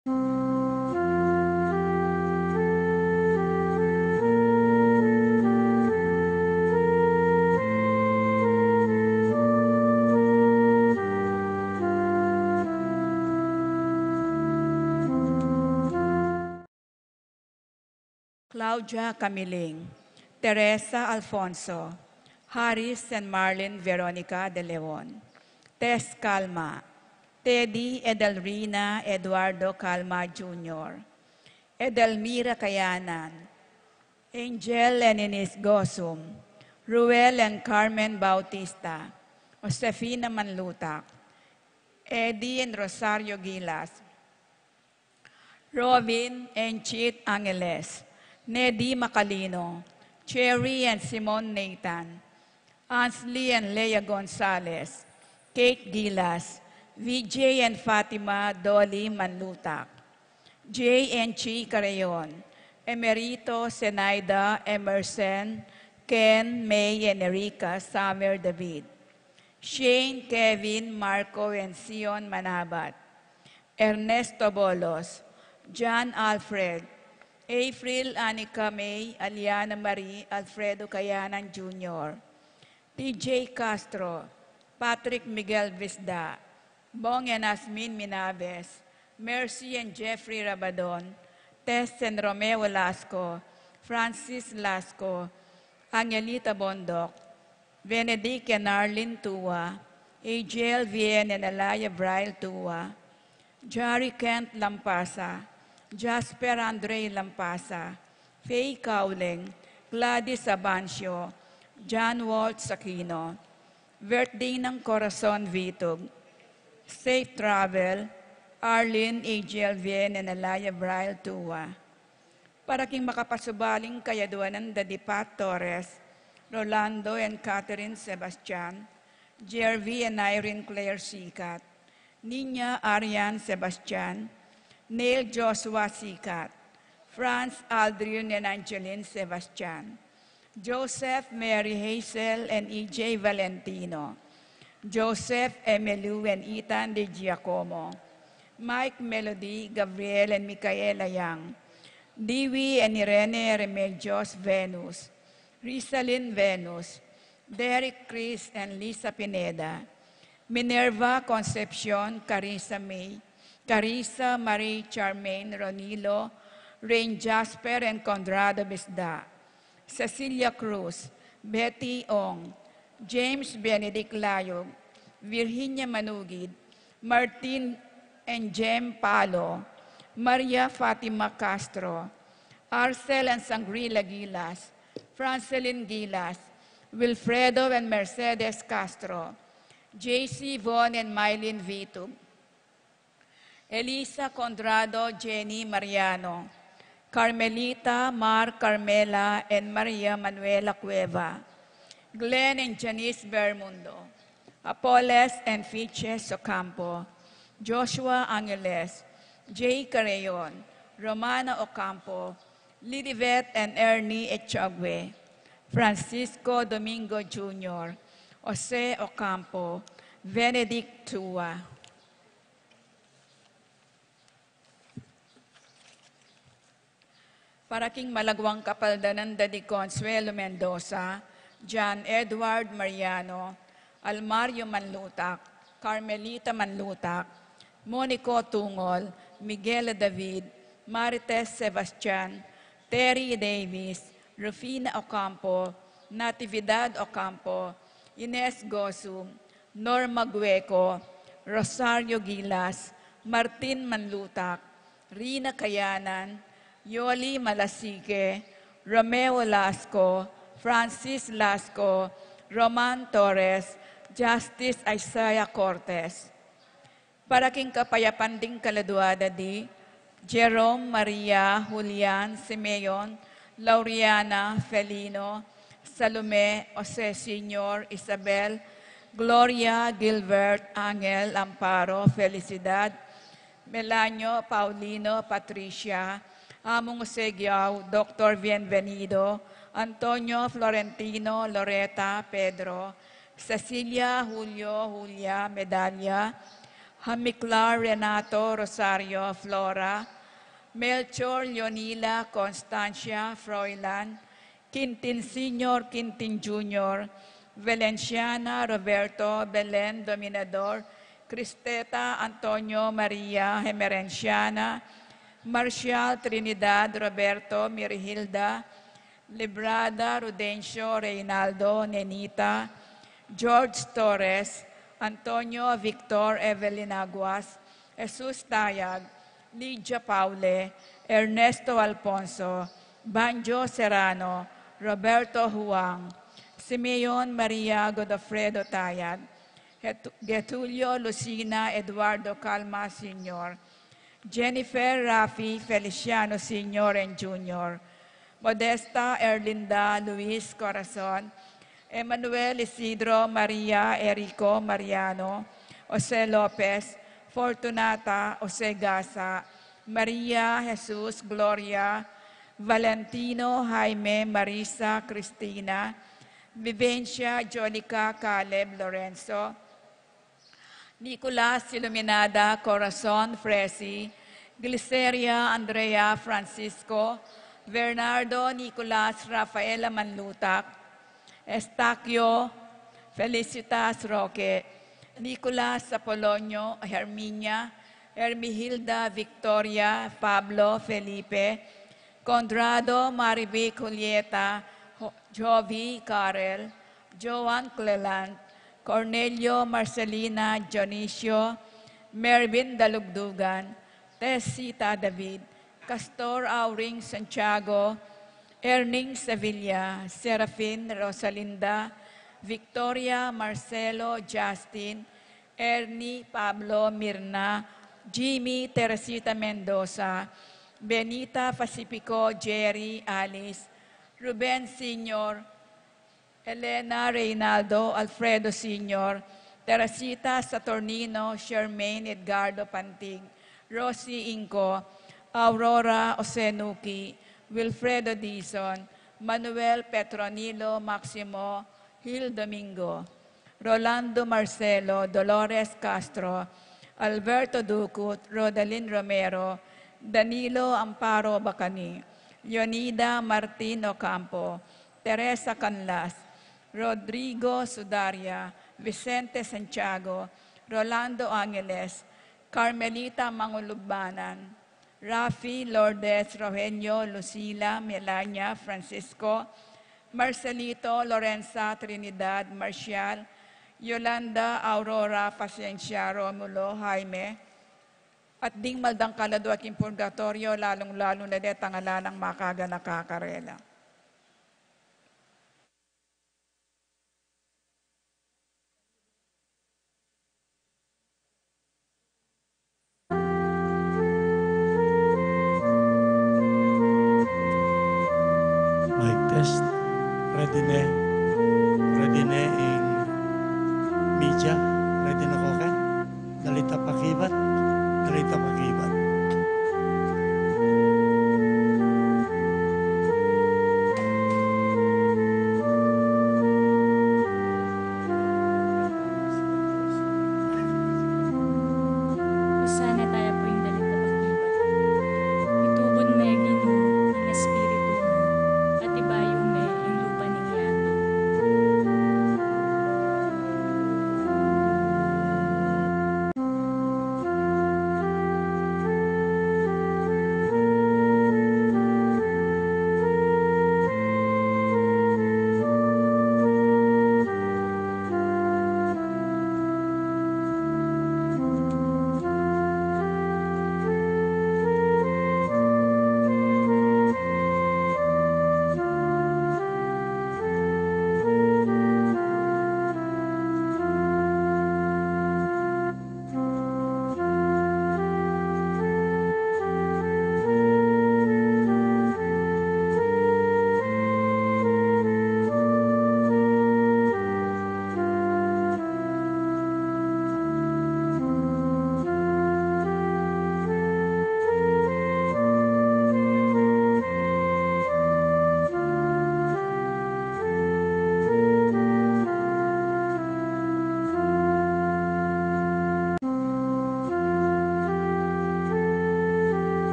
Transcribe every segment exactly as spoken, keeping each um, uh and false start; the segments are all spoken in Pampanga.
Claudia Camiling, Teresa Alfonso, Harris and Marlene Veronica de Leon, Tess Calma, Teddy Edelrina Eduardo Calma Junior, Edelmira Kayanan, Angel and Ines Gosum, Ruel and Carmen Bautista, Josefina Manlutak, Eddie and Rosario Gilas, Robin and Chit Angeles, Nedi Macalino, Cherry and Simon Nathan, Ansley and Lea Gonzalez, Kate Gilas, V J and Fatima Dolly Manlutak, J and Chi Carayon, Emerito, Zenaida, Emerson, Ken, May and Erika Samer David, Shane, Kevin, Marco and Sion Manabat, Ernesto Bolos, John Alfred, April, Anika May, Aliana Marie, Alfredo Kayanan Junior, T J Castro, Patrick Miguel Visda, Bong and Asmin Minaves, Mercy and Jeffrey Rabadon, Tess and Romeo Lasco, Francis Lasco, Angelita Bondoc, Benedict and Arlene Tua, Angel Vien and Alaya Braille Tua, Jari Kent Lampasa, Jasper Andre Lampasa, Faye Cauling, Gladys Abancio, John Waltz Aquino, Birthday ng Corazon Vitug, Safe Travel, Arlene, Angel Vien and Alaya Braille Tua. Para king makapasubaling kayaduanan da di Pat Torres, Rolando and Catherine Sebastian, Jervy and Irene Claire Sikat, Nina Arian Sebastian, Neil Joshua Sikat, Franz Aldrin and Angeline Sebastian, Joseph, Mary Hazel and E J Valentino, Joseph, Emelu and Ethan De Giacomo, Mike, Melody, Gabriel and Micaela Yang, Dewey and Irene Remedios Venus, Rizalin Venus, Derek, Chris and Lisa Pineda, Minerva Concepcion, Carissa May, Carissa Marie, Charmaine, Ronilo, Rain Jasper and Conrado Bisda, Cecilia Cruz, Betty Ong, James Benedict Layog, Virginia Manugid, Martin and Jem Palo, Maria Fatima Castro, Arcel and Sangrila Gilas, Francelin Gilas, Wilfredo and Mercedes Castro, J C Von and Mylene Vitug, Elisa Conrado, Jenny Mariano, Carmelita, Mar, Carmela and Maria Manuela Cueva, Glenn and Janice Bermundo, Apoles and Fiches Ocampo, Joshua Angeles, Jay Carreon, Romana Ocampo, Lilibet and Ernie Echagüe, Francisco Domingo Junior, Jose Ocampo, Benedict Tua. Para king malagwang kapaldanan da di Consuelo Mendoza, John Edward Mariano, Almario Manlutak, Carmelita Manlutak, Monico Tungol, Miguel David, Marites Sebastian, Terry Davis, Rufina Ocampo, Natividad Ocampo, Ines Gosum, Norma Gueco, Rosario Gilas, Martin Manlutak, Rina Kayanan, Yoli Malasique, Romeo Lasco, Francis Lasco, Roman Torres, Justice Isaiah Cortez. Para king kapayapan ding kaladua da di Jerome, Maria, Julian, Simeon, Lauriana, Felino, Salome, Jose Senior, Isabel, Gloria, Gilbert, Angel, Amparo, Felicidad, Melanio, Paulino, Patricia, Among Jose Giao, Doctor Bienvenido, Antonio, Florentino, Loreta, Pedro, Cecilia, Julio, Julia, Medalia, Hamiklar Renato Rosario Flora, Melchor Leonila Constancia Froilan, Quintin Senior, Quintin Junior, Valenciana Roberto Belen Dominador, Cristeta Antonio Maria Emerenciana, Marcial Trinidad Roberto Mirihilda, Librada Rudencio Reynaldo Nenita, George Torres, Antonio Victor Evelyn Aguas, Jesus Tayag, Lydia Paule, Ernesto Alfonso, Banjo Serrano, Roberto Huang, Simeon Maria Godofredo Tayag, Getu-, Getulio Lucina Eduardo Calma Senior, Jennifer Rafi Feliciano Senior and Junior, Modesta Erlinda Luis Corazon, Emmanuel Isidro Maria Erico Mariano, Jose Lopez, Fortunata Jose Gasa, Maria Jesus Gloria, Valentino Jaime Marisa Cristina, Vivencia Jolica Caleb Lorenzo, Nicolas Iluminada Corazon Fresi, Gliceria Andrea Francisco, Bernardo Nicolas Rafaela Manlutak, Estaquio Felicitas Roque, Nicolas Apolonio Herminia, Hermihilda Victoria Pablo Felipe, Conrado Marivic Julieta Jo-, Jovi Carel, Joan Cleland, Cornelio Marcelina Dionisio, Mervin Dalugdugan, Tessita David, Castor Auring Santiago, Erning Sevilla, Serafin Rosalinda, Victoria Marcelo Justin, Ernie Pablo Mirna, Jimmy Teresita Mendoza, Benita Pacifico Jerry Alice, Ruben Senior, Elena Reynaldo, Alfredo Senior, Teresita Saturnino, Shermaine Edgardo Pantig, Rosie Inco, Aurora Osenuki, Wilfredo Dizon, Manuel Petronilo Maximo, Hil Domingo, Rolando Marcelo, Dolores Castro, Alberto Ducut, Rodalyn Romero, Danilo Amparo Bacani, Leonida Martin Ocampo, Teresa Canlas, Rodrigo Sudaria, Vicente Santiago, Rolando Angeles, Carmelita Mangulugbanan, Rafi, Lourdes, Rogelio, Lucila, Melania, Francisco, Marcelito, Lorenza, Trinidad, Marcial, Yolanda, Aurora, Paciencia, Romulo, Jaime, at ding maldangkal a dua king purgatoryo, lalung-lalu na detang ala nang makaganaka karela. Mic test. Ready ne? Ready ne ing media? Ready na ko ken? Dali ta pakibat, dali ta pakibat. Sana taya pu ing dalit na pakibat. Itubud me, Ginu, ing Espiritu mu, at ibayu me ing lupa ning yatu.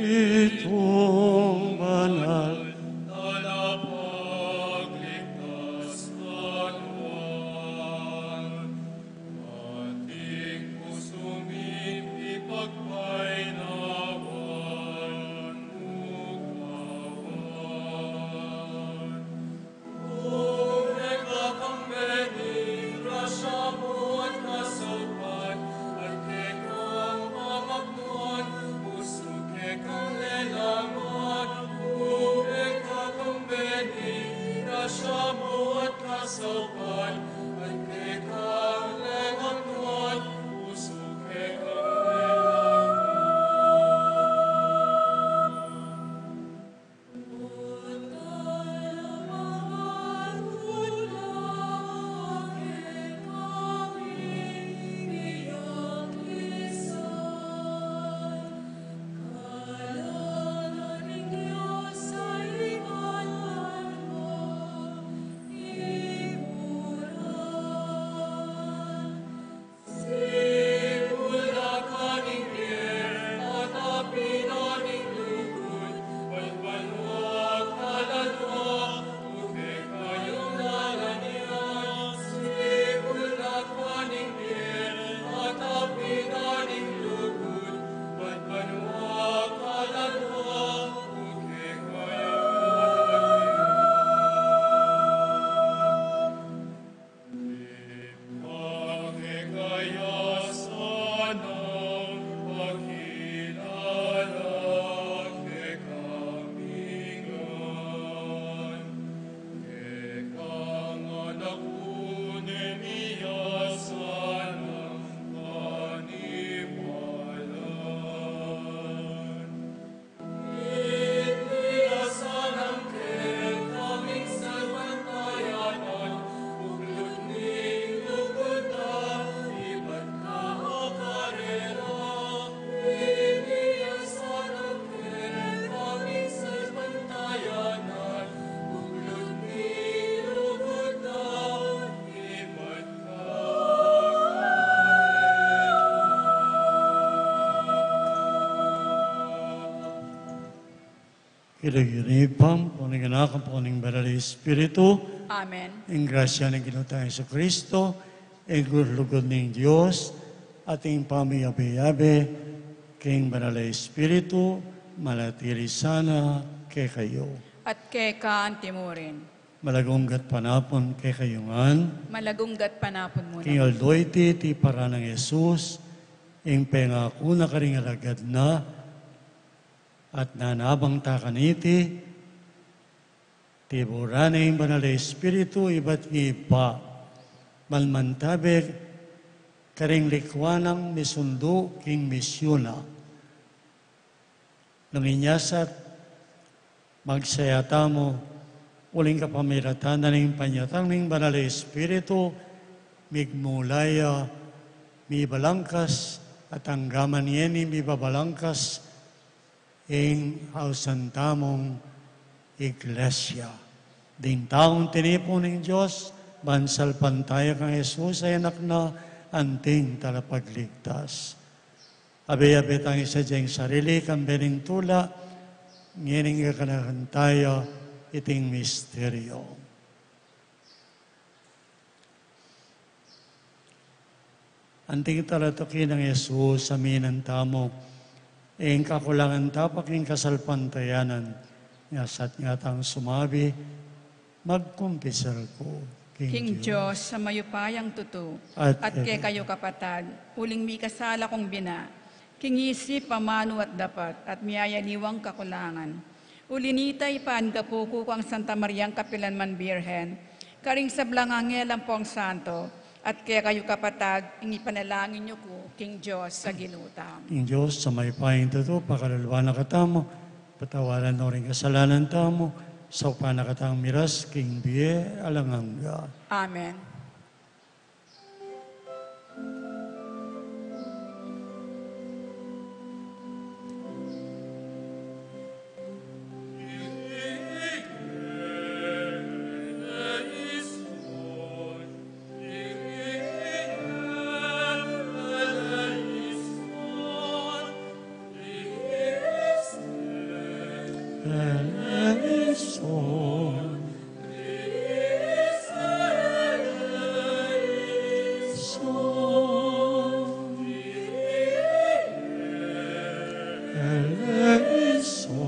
Itung banal, talapagligtas na nuan, ating pusu mi ipagpainawan mu kawan. Nung keka kang beni, grasya mu at kasaupan, at kekang mamagnuan, pusu kekang lelangan. Nung keka kang beni, grasya mu at kasaupan, at kekang mamagnuan, pusu kekang lelangan. King lagyu ning Ibpa, ampo ning Anak, ampo ning Banal a Espiritu. Amen. Ing grasya ning Ginu tang Jesucristo, ing lugud ning Dios, at ing pamiyabe-yabe king Banal a Espiritu, manatili sana kekayu. At keka antimurin. Malagunggat panapun kekayu ngan. Malagunggat panapun mu naman. King aldo iti, iti paraan nang Jesus ing pengaku na karing alagad na, at nanabang ta kaniti, tiburan ne ing Banal a Espiritu ibat king Ibpa, ban mantabe karing likwan nang misundu king misyun na. Nung inya sa, magsaya tamu, uling kapamilatan na ning panyatang ning Banal a Espiritu, migmula ya mibalangkas, at anggaman ngeni mibabalangkas ing ausan tamung Iglesia. Ding taung tinipun ning Dios, ban salpantaya kang Jesus a Anak na, anting Talapagligtas. Abe-abe tang isadyang sarili, kambe ning tula, ngening gaganakan taya iting misteryo. Anting talatuki nang Jesus, aminan tamu ing kakulangan ta pa king kasalpantayanan, nya sat nga tang sumabi, magkumpisal ku king Dios a mayupayang tutu, at kekayu kapatad, uling mikasala kung bina, king isip, amanu at dapat, at miyayaliwang kakulangan. Uli nita, ipanggapu ku kang Santa Mariang kapilanman Birhen, karing sablang anghel ampong santo, at kekayu kapatad, ing ipanalangin yu ku king Dios a Ginu tamu. Ing Dios a mayupayang tutu, pakaluluan na katamu, patawaran no ring kasalanan tamu, saupan na katang miras king bie alang angga. Amen. eleison, eleison, eleison.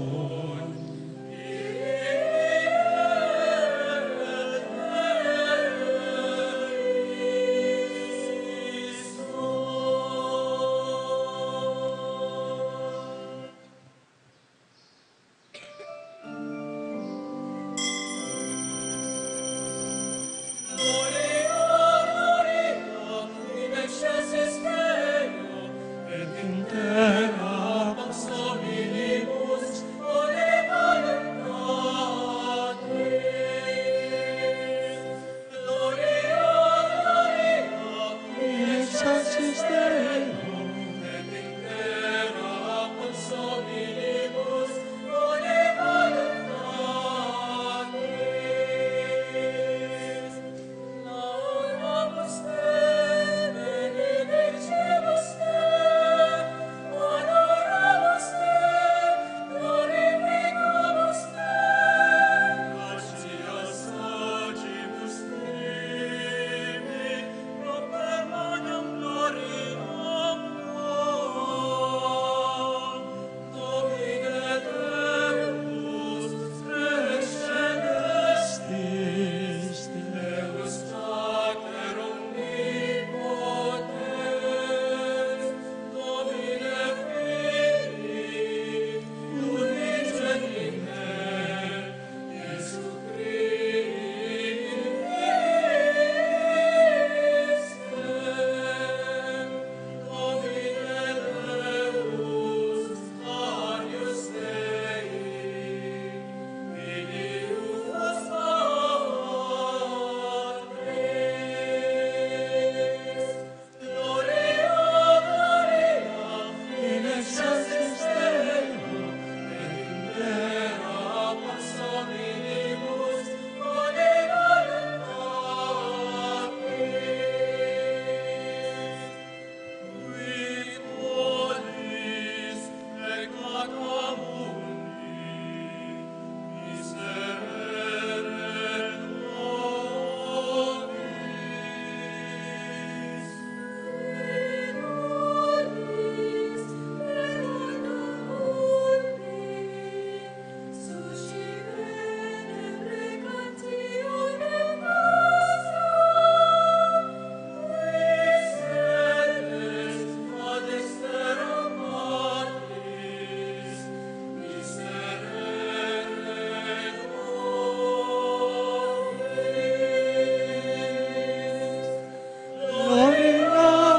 Gloria,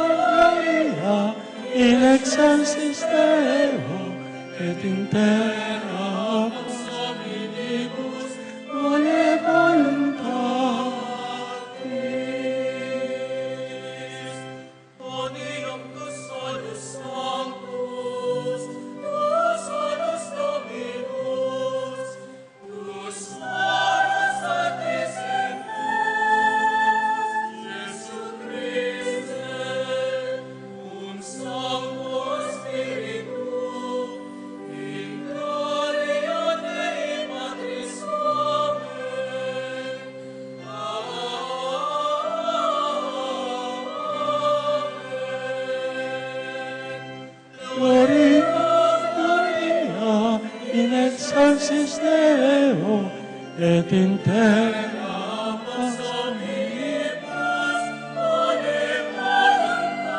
Gloria in excelsis Deo, et in terra pax hominibus, vole voluntatis. Bonium tu solus sanctus, tu solus Dominus, tu solus Altisimus, Iesu Christe, cum Sancto Spiritu, in gloria Dei Patris. Amen. Amen. Gloria, Gloria in excelsis Deo, et in terra pax hominibus, bone voluntatis.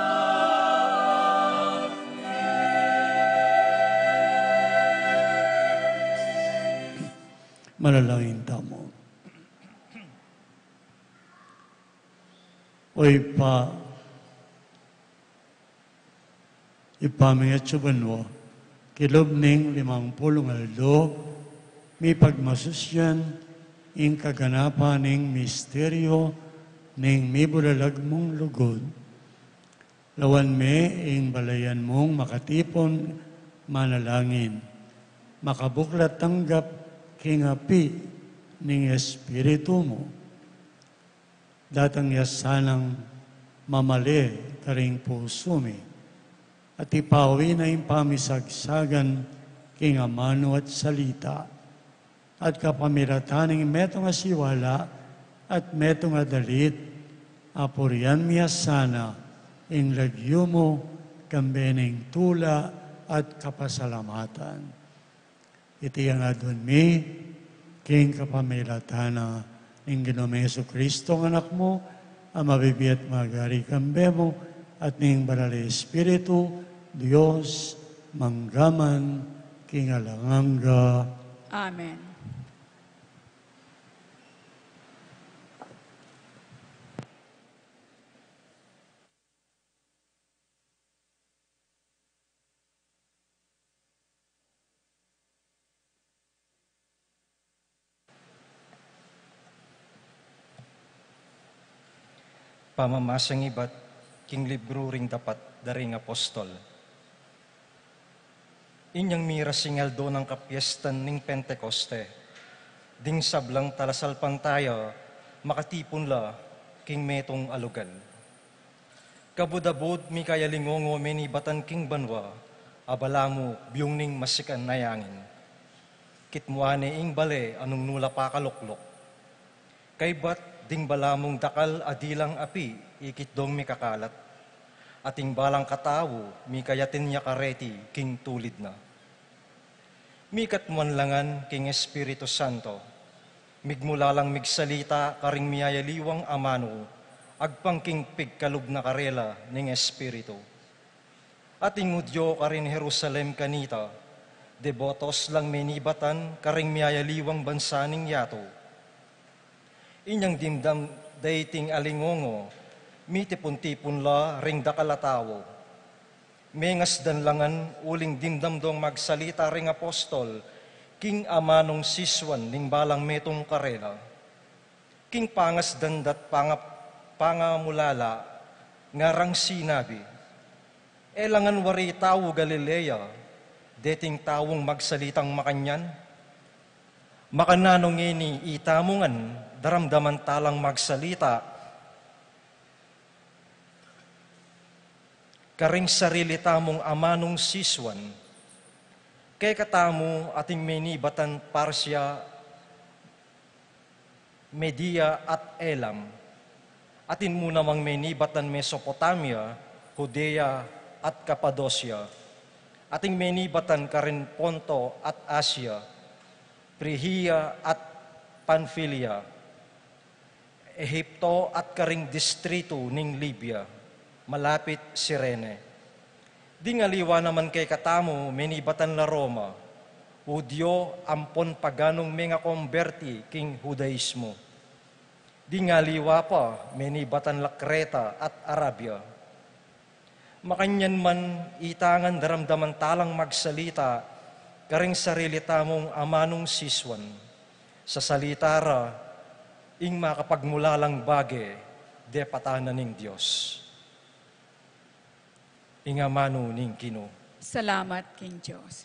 Manalangin tamu. O Ibpa, Ibpa mi atsu ka banua, kilub ning limang pulung aldo, mipagmasusyan ing kaganapan ning misteryu ning mibulalag mung lugud. Lawan me ing balayan mung makatipun manalangin, makabuklat tanggap king api ning Espiritu mu. Datang ya sanang mamale karing pusu mi, at ipawi na ing pamisagsagan king amanu at salita, at kapamilatan ning metung a siwala at metung a dalit, apurian mi ya sana ing lagyu mu, kambe ning tula at kapasalamatan. Iti ing adwan mi king kapamilatan ning Ginu ming Jesucristo, a Anak mu, a mabibie at magari kambe mu, at ning Banal a Espiritu, Dios, mangga man king alang angga. Amen. Pamamasang ibat king libru ring dapat da ring apostol. Inyang miras ing aldo nang kapiestan ning Pentecoste, ding sablang talasalpantaya makatipun la king metung a lugal. Kabud-abud mikayalingongo menibatan king banua, a balamu biyung ning masikan a yangin. Kitmuan ne ing bale a nung nu la pakalukluk. Kaybat ding balamung dakal a dilang api ikit dong mikakalat, at ing balang katau mikayatin ya kareti king tulid na. Mikatmuan la ngan king Espiritu Santo, migmula lang migsalita karing miyayaliwang amanu, agpang king pigkalub na karela ning Espiritu. At ing Judio karin Jerusalem kanita, debotos lang menibatan karing miyayaliwang bansa ning yatu. Inyang dimdam daiting alingongo, mitipun-tipun la ring dakal a tau. Mengasdan la ngan uling dimdam dong magsalita ring apostol king amanung sisuan ning balang metung karela. King pangasdan da't panga-, pangamulala, ngarang sinabi, "E la ngan wari tau Galilea deting taung magsalitang makanyan? Makananu ngeni itamu ngan daramdaman ta lang magsalita karing sarili tamung amanung sisuan? Kekatamu ating menibatan Parsia, Media at Elam, atin mu namang menibatan Mesopotamia, Judea at Kapadosia, ating menibatan karin Ponto at Asia, Prigia at Panfilia, Ehipto at karing distritu ning Libia, malapit Cirene. Ding aliwa naman kekatamu, menibatan la Roma, Judio ampon paganung mengakomberti king Judaismo. Ding aliwa pa, menibatan la Kreta at Arabia. Makanyan man, ita ngan daramdaman ta lang magsalita karing sarili tamung amanung sisuan. Sasalita ra ing makapagmulalang bage depata na ning Dios." Ing amanu ning Ginu. Salamat king Dios.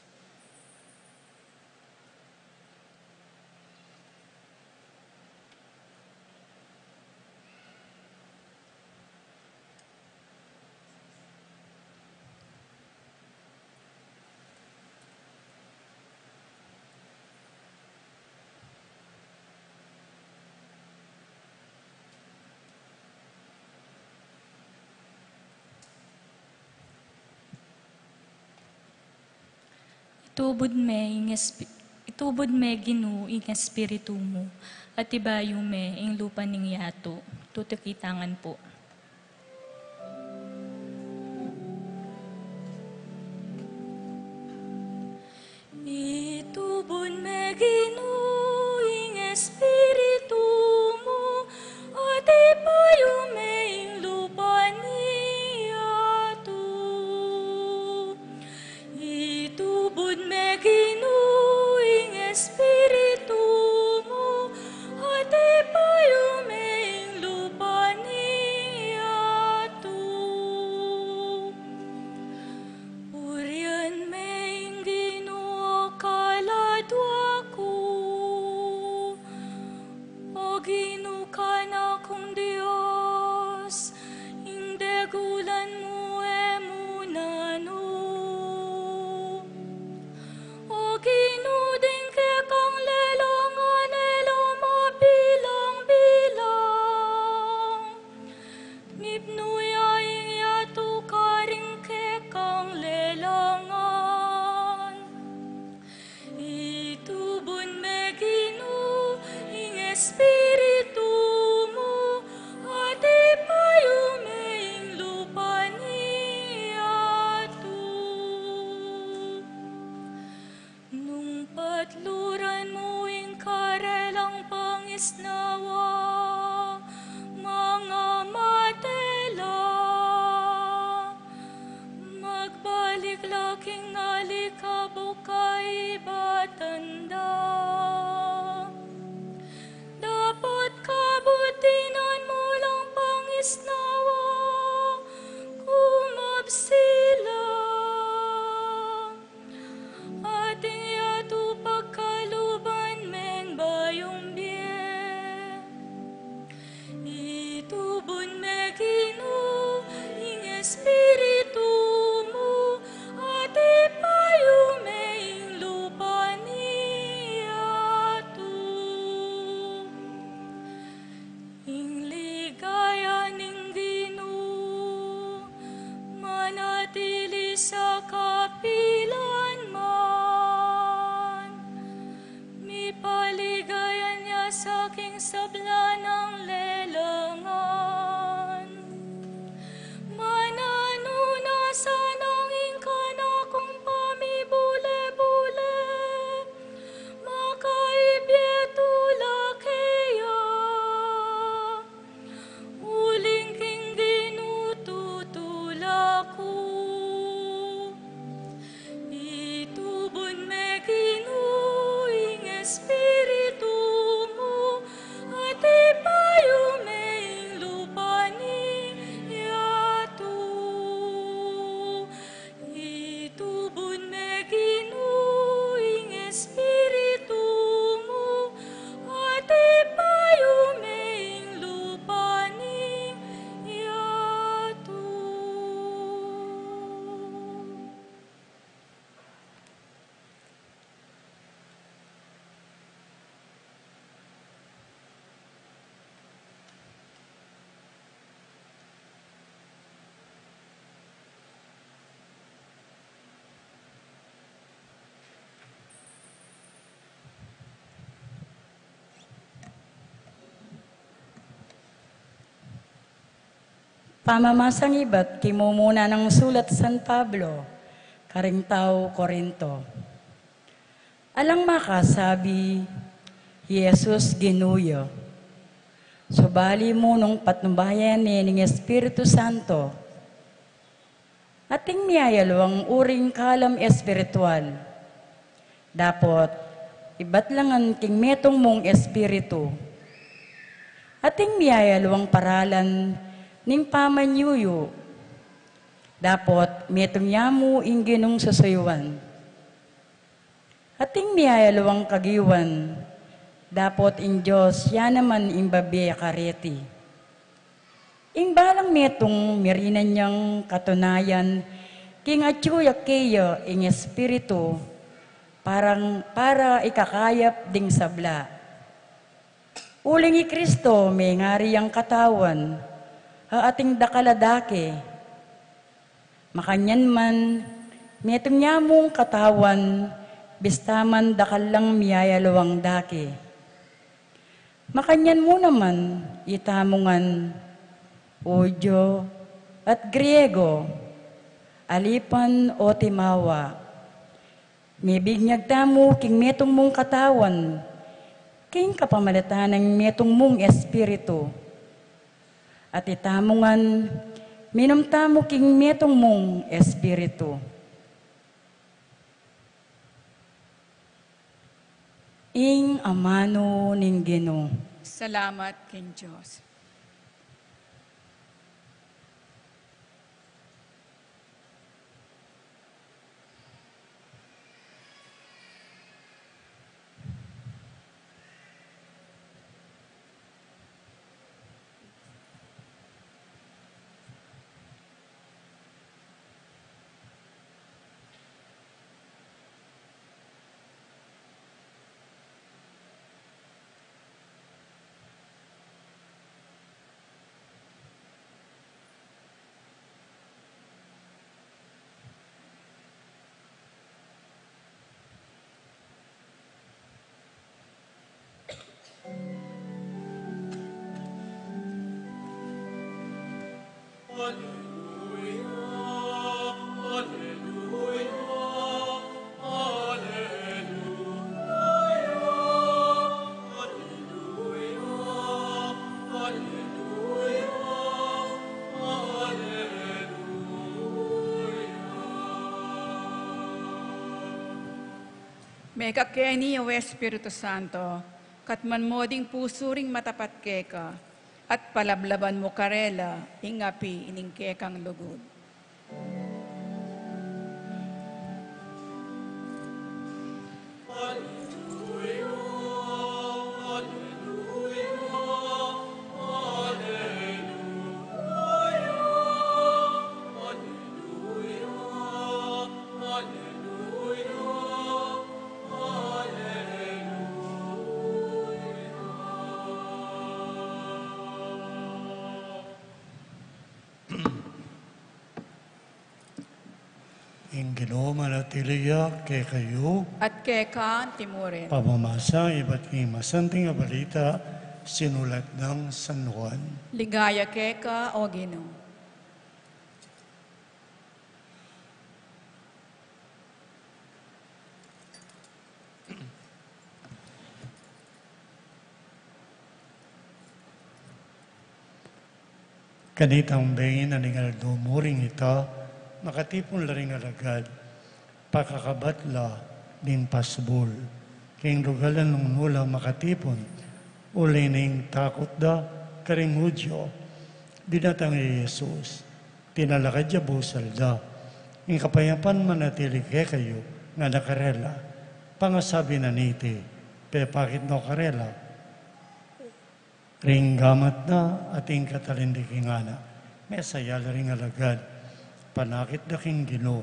Itubud me ing espi-, itubud me, Ginu, ing Espiritu mu, at ibayu me ing lupa ning yatu. Tutuki ta ngan pu. Itubud me, Ginu, ing Espiritu mu, at ibayu me ing lupa ning yatu. Itubud me, Ginu, ing Espiritu mu, at ibayu me ing lupa ning Kaibatan da. Dapot kabutinan mu lang pangisnawa, kumabsila. Ating yatu pagkaluban meng bayung bie. Itubud me Ginu ing Espiritu mu, at ipayu me ing lupa ning yatu. Ing ligaya ning Ginu manatili sa kapilan man. Mipaligayan ya sa king sabla nang lelangan. Mananu na sanang ing kanakung pamibule-bule, makaibie tula keya. Uling king Ginu tutula ku. Itubud me Ginu ing Espiritu mu, at ipayu me ing lupa ning yatu. Itubud me Ginu ing Espiritu mu, at ipayu me ing lupa ning yatu. Pamamasang ibat king mumuna nang sulat San Pablo karing tau Corinto. Alang makasabi, Jesus Ginu ya. Subali mu nung patnubayan ne ning Espiritu Santo. Ating miyayalwang uring kalam espiritual. Dapot ibat la ngan king metung mung espiritu. Ating miyayalwang paralan ning pamanyuyu. Dapot metung ya mu ing Ginung susuyuan. Ating miyayalwang kagiwan, dapot ing Dios ya naman ing babie kareti. Ing balang metung mirinan yang katunayan king atyu ya keya ing Espiritu, parang, para ikakayap ding sabla. Uling i Kristo mengari yang katawan, a ating dakal a dake. Makanyan man, metung ya mung katawan, bista man dakal lang miyayalwang dake. Makanyan mu naman, itamu ngan, Judio at Griego, alipan o timawa. Mibinyag tamu king metung mung katawan, king kapamilatan ning metung mung Espiritu. At itamu ngan, minum tamu king metung mung Espiritu. Ing amanu ning Ginu. Salamat king Dios. Mekakeni, O Espiritu Santo, katmuan mu ding pusu ring matapat keka, at palablaban mu karela ing api ning kekang lugud. Ing Ginu manatili ya kekayu. At keka anti mu rin. Pamamasa ibat king masanting a balita sinulat nang San Juan. Ligaya keka, O Ginu. Kanitang bengi na ning aldo mu ring ita, makatipun la ring alagad, pakakabat la ning pasbul king lugal a nung nu la makatipun, uli ning takut da karing Judio. Dinatang ya i Jesus, tinalakad ya busal da. Ing kapayapan manatili kekayu, ngana karela. Pangasabi na niti, pepakit no karela ring gamat na at ing katalindiki ngana. Mesaya la ring alagad, panakit da king Ginu.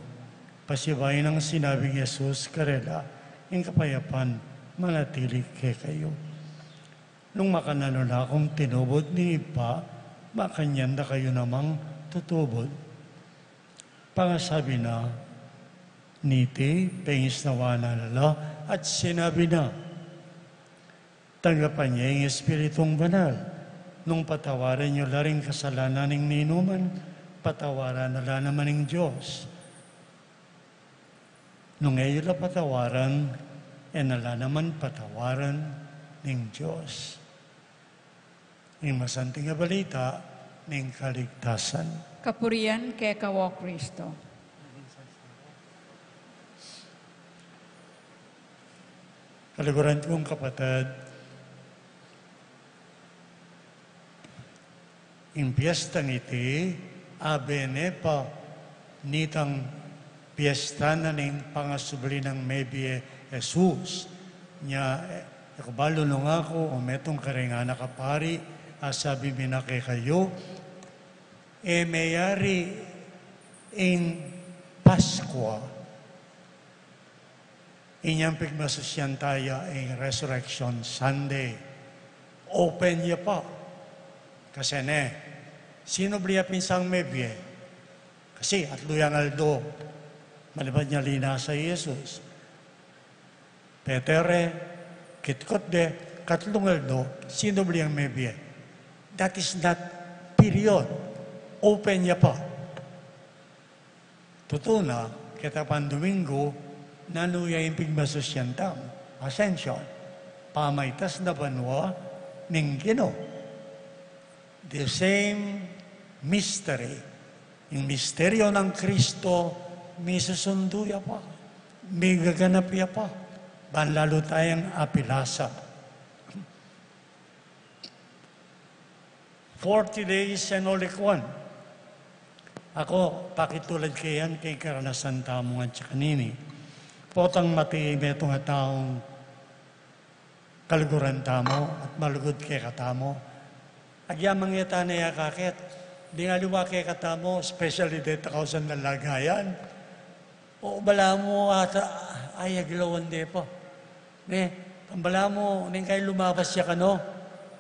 Pasibayu nang sinabi nang Jesus karela, ing kapayapan manatili kekayu. Nung makananu na kung tinubud ning Ibpa, makanyan da kayu namang tutubud. Pangasabi na niti, pengisnawan na la, at sinabi na, tanggapan ye ing Espiritung Banal. Nung patawaran yu la ring kasalanan ning ninuman, patawaran na la naman ning Dios. Nung e yu la patawaran, e na la naman patawaran ning Dios. Ing masanting a balita ning kaligtasan. Kapurian keka, O Kristo. Kaluguran kung kapatad, ing piestang iti, abe ne pa nitang piesta na ning pangasubli nang mebie Jesus. Nya, e ku balu nung aku o metung karing anak a pari, asabi mi na kekayu, e meyari ing Paskua inyang pigmasusyan taya ing Resurrection Sunday. Open ya pa. Kasi ne, sinubli ya pin sang mebie. Kasi atlu yang aldo malibat nya linasa i Jesus. Peter e, kitkot de, katlung aldo, sinubli yang mebie. That is not period. Open ya pa. Tutu na, keta pang Domingo, nanu ya ing pigmasusyan tamu? Ascension. Pamaitas na banua ning Ginu. The same mystery. Ing misteryo nang Kristo, misusundu ya pa, migaganap ya pa, ban lalu tayang apilasa. Forty days and Holy Kwan. Aku, pakitulad ke yan king karanasan tamu ngan kanini. Potang mati metung a taung kaluguran tamu at malugud kekatamu. Agyamang ya tana ya kaket. Ding aliwa kekatamu, especially deta kausan na lagayan. O balamu ata, ay, aglawan de pa. Ne, balamu, neng kai lumabas ya kanu.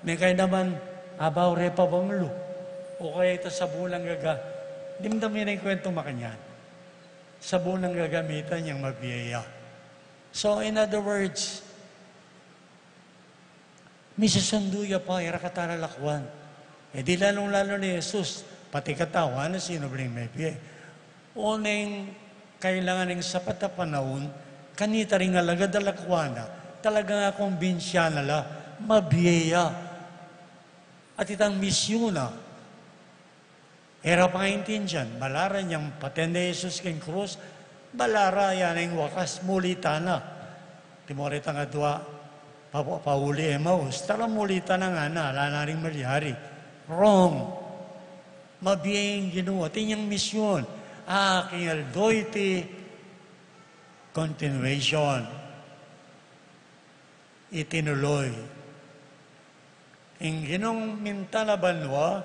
Neng kai naman, abaw re pa banglu. O kaya ita sabunang gaga. Dimdam ye ne ing kwentung makanyan. Sabunang gagamitan yang mabie ya. So, in other words, misusundu ya pa, e ra kata lalakuan. E di lalung-lalu ne i Jesus, pati katawan na sinubling mebie. O neng kailangan ning sapat a panaun, kanita ring alagad a lakuan na, talagang akumbinsian na la, mabie ya. At itang misyun na, e ra pa nga aintindian, balaran yang paten ne i Jesus king krus, balaran ya na ing wakas, muli tana. Timore tang adua, pa-, pauli Emmaus, tara muli ta na ngana, ala na ring malyari. Wrong. Mabie ing Ginu, atin yang misyun. A, king aldo iti continuation. Itinuloy. Ing Ginung minta na banua,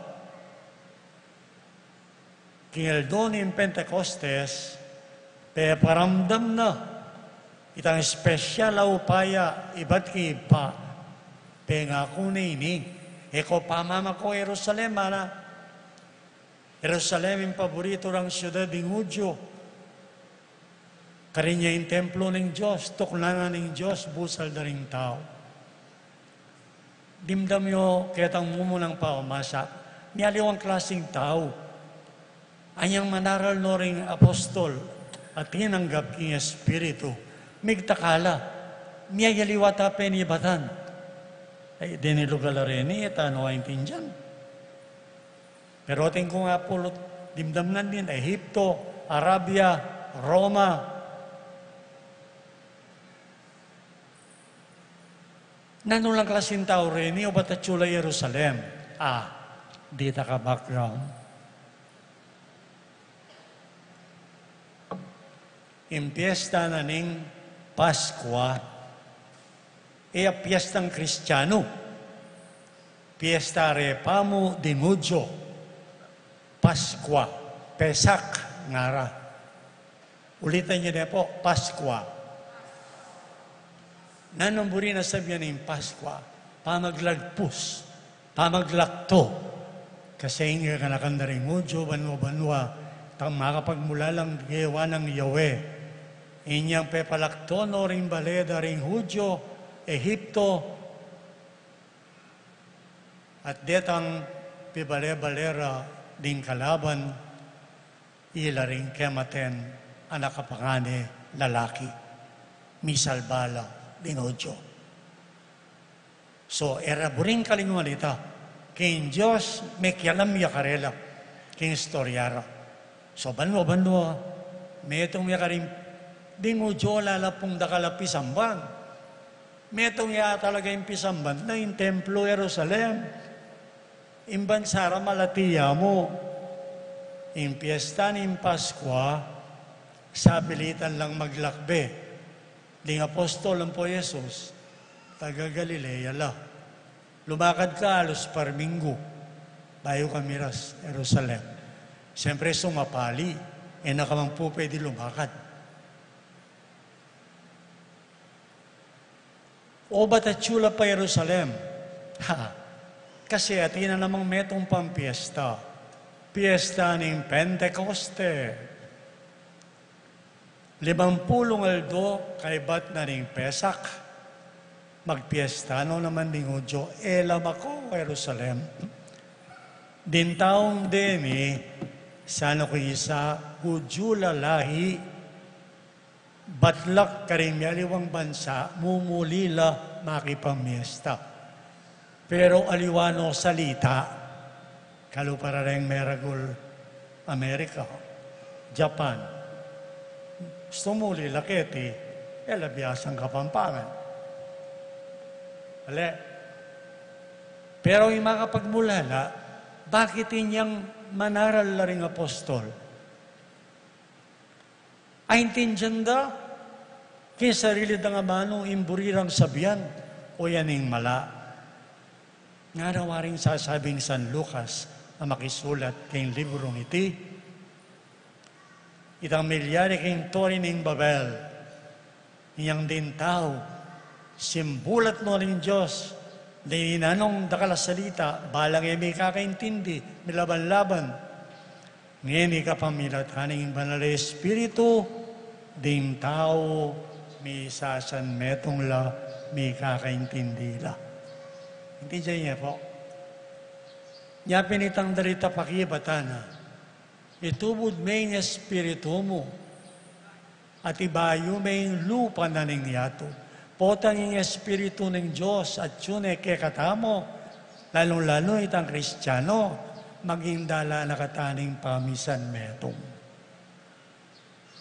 king aldo ning Pentecostes, peparamdam na itang espesyal a upaya ibat king Ibpa. Pengaku ne ini, e ko pamamako Jerusalem, ana. Jerusalem ing paburitu rang siudad ding Judio. Karin ya ing templo ning Dios, tuknangan ning Dios, busal da ring tau. Dimdam yu ketang mumunang pamamasa, mialiwang klasing tau. Anyang manaral no ring apostol a tinanggap king Espiritu, migtaka la, miyayaliwa ta penibatan. Ay, deni lugal a reni, e ta no aintindian. Pero atin kung apulot dimdam nandin, Ehipto, Arabia, Roma. Nanu lang klasing tau reni, obat atyu la Jerusalem? A, dita ka background. Ing piesta na ning Paskua, e ya piestang Kristianu. Piesta re pamu ding Judio. Paskua, Pesach, ngara. Ulitan ye ne pu, Paskua. Nanung buri na sabian ing Paskua? Pamaglagpus, pamaglakto. Kasi ing kanakan da ring Judio, banua-banua, tang makapagmulalang gewa nang Yahweh. Inyang pepalakto no ring bale da ring Judio, Ehipto, at detang pibale-bale ra ding kalaban, ila ring kematen a nakapangane lalaki, misalba la ding Judio. So, e ra buring kalinguan ita, king Dios mekialam ya karela, king istorya ra. So, banua-banua, metung ya karin ding Judio, ala pung dakal a pisamban. Metung ya talaga ing pisamban na ing templo Jerusalem. Ing bansa ra malati ya mu. Ing piesta ning Paskua, sapilitan lang maglakbe ding apostol ampo Jesus, taga Galilea la. Lumakad ka alus parminggu bayu ka miras Jerusalem. Siyempre, sumapali, e na ka man pu pwede lumakad. Obat atyu la pa Jerusalem? Ha, kasi atin na namang metung pang piesta, piesta ning Pentecoste. Limampulung aldo kaybat na ning Pesach, magpiesta no naman ding Judio, e la mako Jerusalem. Ding taung deni, sana ku isa, Judio la lahi, batlak karing mialiwang bansa, mumuli la makipamiesta. Pero aliwa no salita, kalupa ra reng meragul Amerika, Japan. Sumuli la keti, e la biasang Kapampangan. Ale, pero ing makapagmulala, bakit inyang manaral la ring apostol? Aintindian da king sarili dang amanu ing buri rang sabian, o yan ing mala. Ngana waring sasabing San Lucas a makisulat king librung iti, itang milyari king Tore ning Babel, inyang ding tau simbulat no ring Dios, ding inanung dakal a salita, balang e mikakaintindi, milaban-laban. Ngeni kapamilatan ning Banal a Espiritu, ding tau misasanmetung la, mikakaintindi la. Intindian ye pu? Nya pin itang darita pakibatan na, itubud me ing Espiritu mu, at ibayu me ing lupa na ning yatu. Potang ing Espiritu ning Dios atyu ne kekatamu, lalung-lalu itang Kristiano, maging dalan na katamu ning pamisanmetung.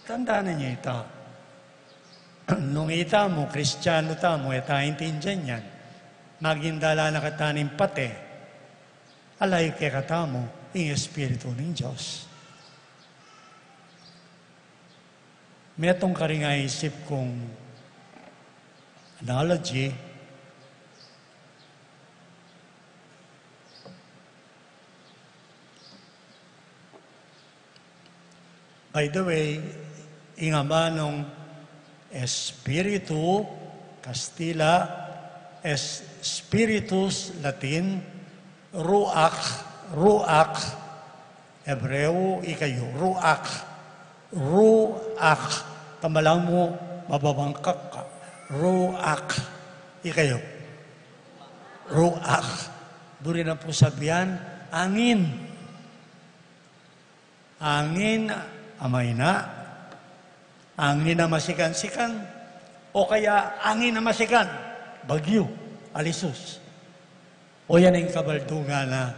Tandanan ye ita. Nung itamu, Kristianu tamu, e ta aintindian yan. Maging dala na katamu ning pate, ala ya kekatamu ing Espiritu ning Dios. Metung karing aisip kung analogy. By the way, ing amanung Espiritu, Kastila, es-, Spiritus, Latin, Ruach, Ruach, Hebreo, ikayu, Ruach, Ruach, tamalang mu, mababangkak ka, Ruach, ikayu, Ruach, buri na pu sabian, angin. Angin a maina, angin a masikan-sikan, o kaya angin a masikan, bagyu, alisus. O yan ing kabaldugan na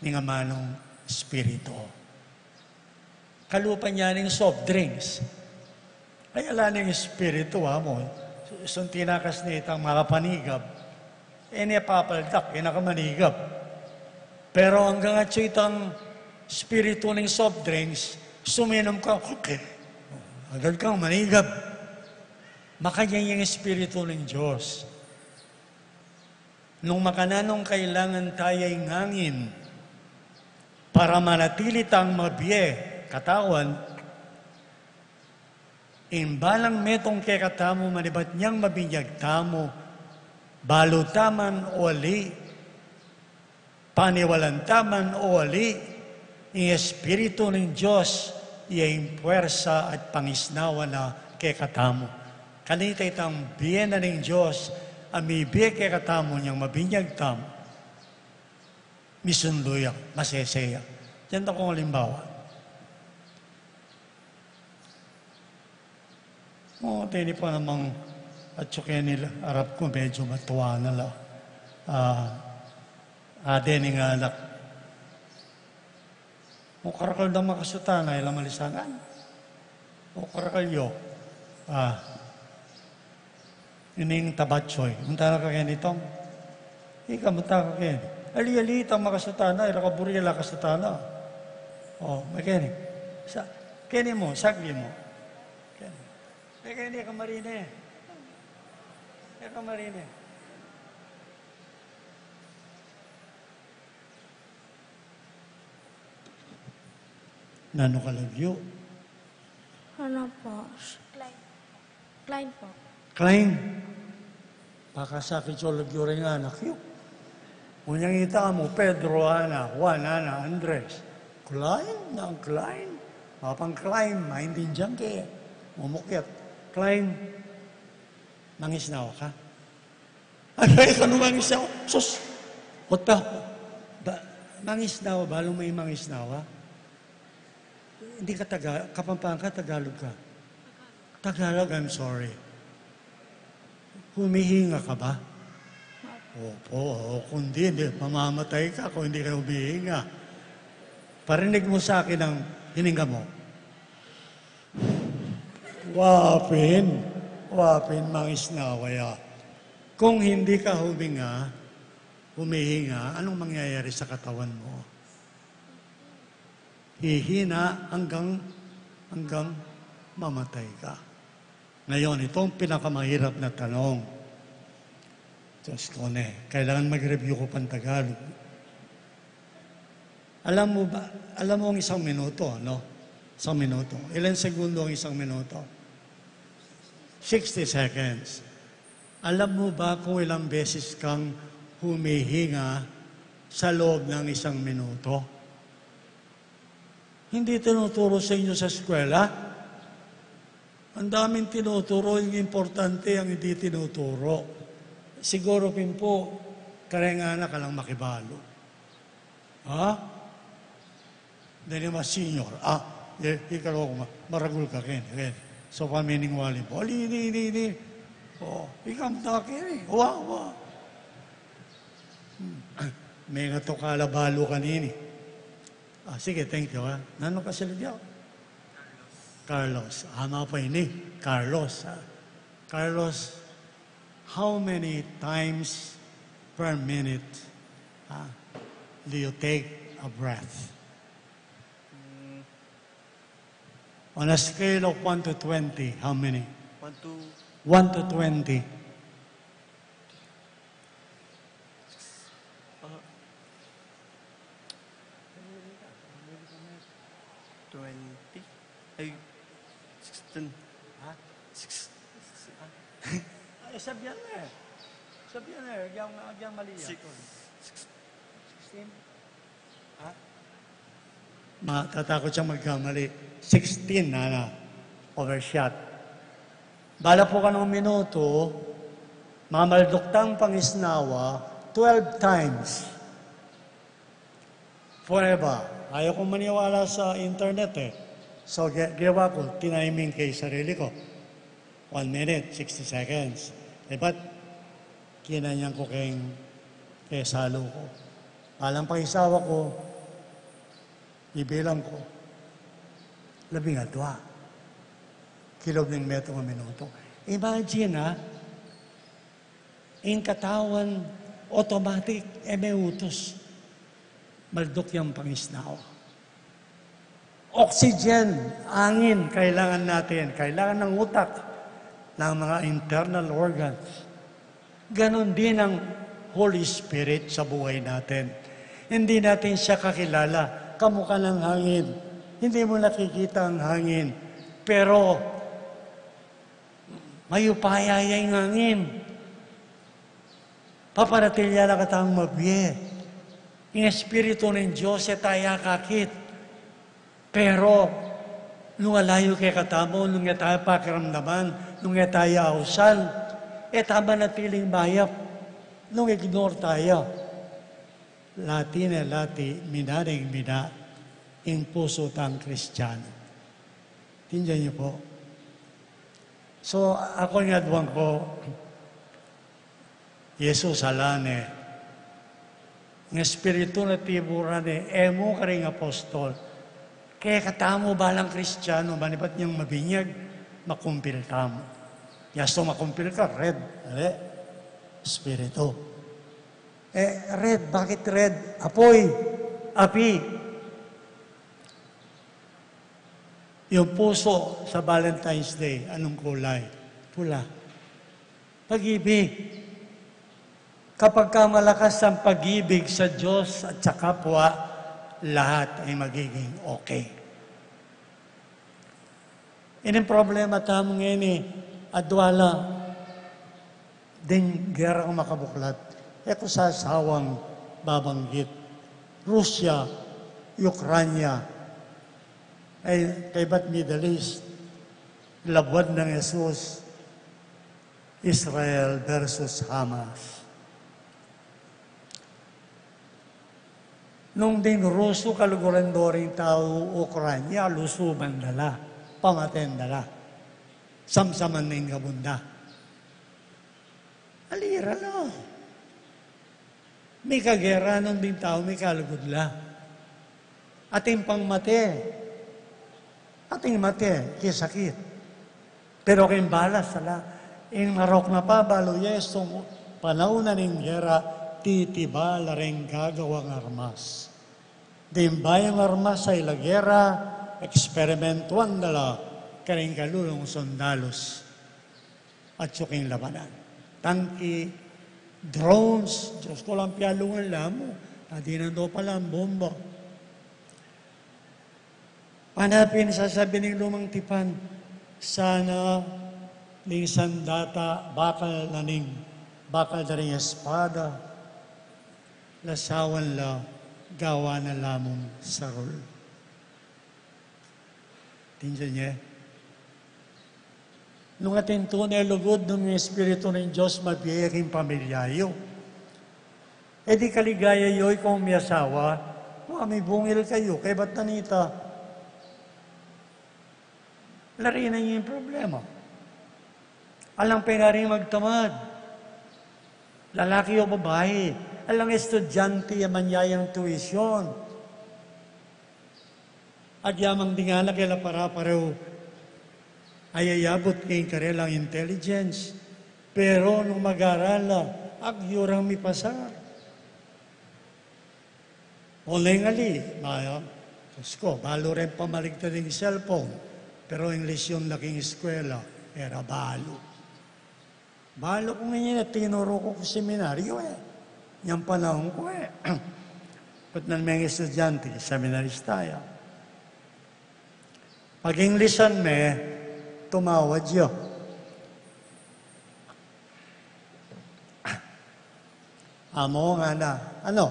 ning amanung Espiritu. Kalupa na ning soft drinks. Ay, ala ning Espiritu, amo. Sunti na kas nitang makapanigab. E ne papaldak, e na ka manigab. Pero anggang atyu itang Espiritu ning soft drinks, suminum ka, okay. Agad kang manigab. Makanyan yang Espiritu ning Dios. Nung makananung kailangan taya ing angin para manatili tang mabie katawan, ing balang metung kekatamu manibat nyang mabinyag tamu, balu ta man o ali, paniwalan ta man o ali, ing Espiritu ning Dios, iya ing puersa at pangisnawa na kekatamu. Kanita itang bie na ning Dios a mibie kekatamu nyang mabinyag tamu. Misundu ya, masese ya. Dinan da kung alimbawa. O, teni pa namang atyu keni la, arap ku medyu matua na la. A, ade ning anak. O, karakal dang makasutanay, e la malisanan. O, karakal yu. A, ining tabatsoy. Munta na ka keni, Tong. Ika, munta ka keni. Ali-ali itang makasutanay, e la kaburi, e la kasutana. O, me keni. Sa, keni mu, sagli mu. Keni. E keni, e ka marine. E ka marine. Nanu ka lagyu? Ano po? Klein po. Klein? Pakasakit yu lagyu ring anak yu. Unyang ita mu, Pedro, ana, Juan, ana, Andres. Klein? Nang Klein? Mapang Klein, maintindian ke. Mumukyat. Klein, mangisnawa ka? Ay, ay, kanu mangisnawa? Sus! What the? Ba, mangisnawa, balu mu ing mangisnawa? Hindi ka Taga-, Kapampangan ka, Tagalog ka? Tagalog, I'm sorry. Humihinga ka ba? Opo, o, kung di, hindi, mamamatay ka kung hindi ka humihinga. Parinig mu sa akin ang hininga mu. Wa pin, wa pin, mangisnawa ya. Kung hindi ka huminga, humihinga, anong mangyayari sa katawan mo? Hihina hanggang, hanggang mamatay ka. Ngayon, ito ang pinakamahirap na tanong. Diyos ko, ne, kailangan mag-review ko pang Tagalog. Alam mo ba, alam mo ang isang minuto, ano? Isang minuto. Ilang segundo ang isang minuto? Sixty seconds. Alam mo ba kung ilang beses kang humihinga sa loob ng isang minuto? Hindi tinuturo sa inyo sa eskwela? Ang daming tinuturo, yung importante ang hindi tinuturo. Siguro pin po, kareng anak, alang makibalu. Ha? Deni ma senior. A, e, ikaw ko ma-, maragul ka keni, keni. So, pamining wali mo. Ali, ini, ini, ini. O, ika mu ta keni. Wa, wa. Hmm. Mengato ka la balu kanini. A, sige, thank you, ha. Nanu ka, Silvio? Carlos, ama pa ini, Carlos, ah. Carlos, how many times per minute, ah, do you take a breath? Mm. On a scale of one to twenty, how many? One to one to twenty. Ah. Twenty? Ay, sixteen. Ha? Six. Ay, sabian na eh. Sabian na eh. Agyang, agyang mali yan. Six. Six. Sixteen? Ha? Matatakot siyang magkamali. Sixteen, nana. Overshot. Bala pu kanung minutu, mamalduk tang pangisnawa twelve times. Forever. Ayaw kung maniwala sa internet eh. So, gi-, ginawa ku, tiniming ku ing sarili ku. One minute, sixty seconds. Eh, ba't kinanyan ku keng, keng salu ku? Balang pangisawa ku, ibilang ku, labing adua. Kilub ning metung a minutu. Imagine, ha? Ing katawan, automatic, e me utus. Malduk yang pangisnawa. Oxygen, angin, kailangan natin. Kailangan ng utak, ng mga internal organs. Ganon din ang Holy Spirit sa buhay natin. Hindi natin siya kakilala. Kamukha ng hangin. Hindi mo nakikita ang hangin. Pero mayupaya ya ing angin. Paparatilya la katang mabie. Ing Espiritu ning Dios, e ta ya akakit. Pero, nung alayu kekatamu, nung e ta ya pakiramdaman, nung e ta ya ausan, e ta manatiling mayap, nung ignore ta ya. Lati ne lati, mina ning mina, ing pusu tang Kristiyanu. Tindian yu pu? So, aku ngan aduan ku, Jesus ala ne, ing Espiritu na tiburan ne, e mu karing apostol. Kekatamu balang Kristiyanu, manibat yang mabinyag, makumpil tamu. Yastu makumpil ka, red, ale? Espiritu. E, red, bakit red? Apoy, api. Yung puso sa Valentine's Day, anong kulay? Pula. Pag-ibig. Kapag ka malakas ang pag-ibig sa Diyos at sa kapwa, lahat ay magiging okay. Ining problema tamu ngeni, adua la ding gera makabuklat. E ku sasawang babanggit. Russia, Ukrania, ay kaybat Middle East. Labuad nang Jesus, Israel versus Hamas. Nung ding Rusu kaluguran do ring tau Ukrania, lusuban da la, pamaten da la, samsaman ning gabun da. Ali ra la. Mikagera nung ding tau, mikalugud la. Atin pang mate. Atin mate, kisakit. Pero king balas, ala, ing marok na pabalu ya, istung panaun na ning gera, titiba la reng gagawang armas. Ding bayung armas a ila gera, eksperimentuan da la karing kalulung sundalus. Atyu king labanan. Tangki, drones, Diyos ku, lang pialungan la mu, adinan do pala ang bomba. Pana pin sasabi ning lumang tipan, sana ning sandata bakal na ning, bakal da ring espada, lasawan la, gawa na la mung sarul. Tindian ye? Nung atin tune lugud nung Espiritu ning Dios mabie king pamilya yu. E di kaligaya yu, ikaw miasawa, wa, mibungil kayu, kaybat na nita. Lari na ing problema. Alang pin aring magtamad. Lalaki o babai. Alang estudyante a manyayang tuition. Agyamang ding anak e la para-pareho Ayayabut king karelang intelligence. Pero nung mag-aral la, agyu rang mipasar. O neng ali, maya, Diyos ko, balu reng pamaligtad ing cellphone. Pero ing lesyun da king eskwela, e ra balu. Balu kung inya tinuru ku king seminaryo, e. Inyang panaun ku, e. Kutnan me ing estudyante, seminarista ya. Pag-English-an me, tumawad ya. "Amo," ngana. "Ano?"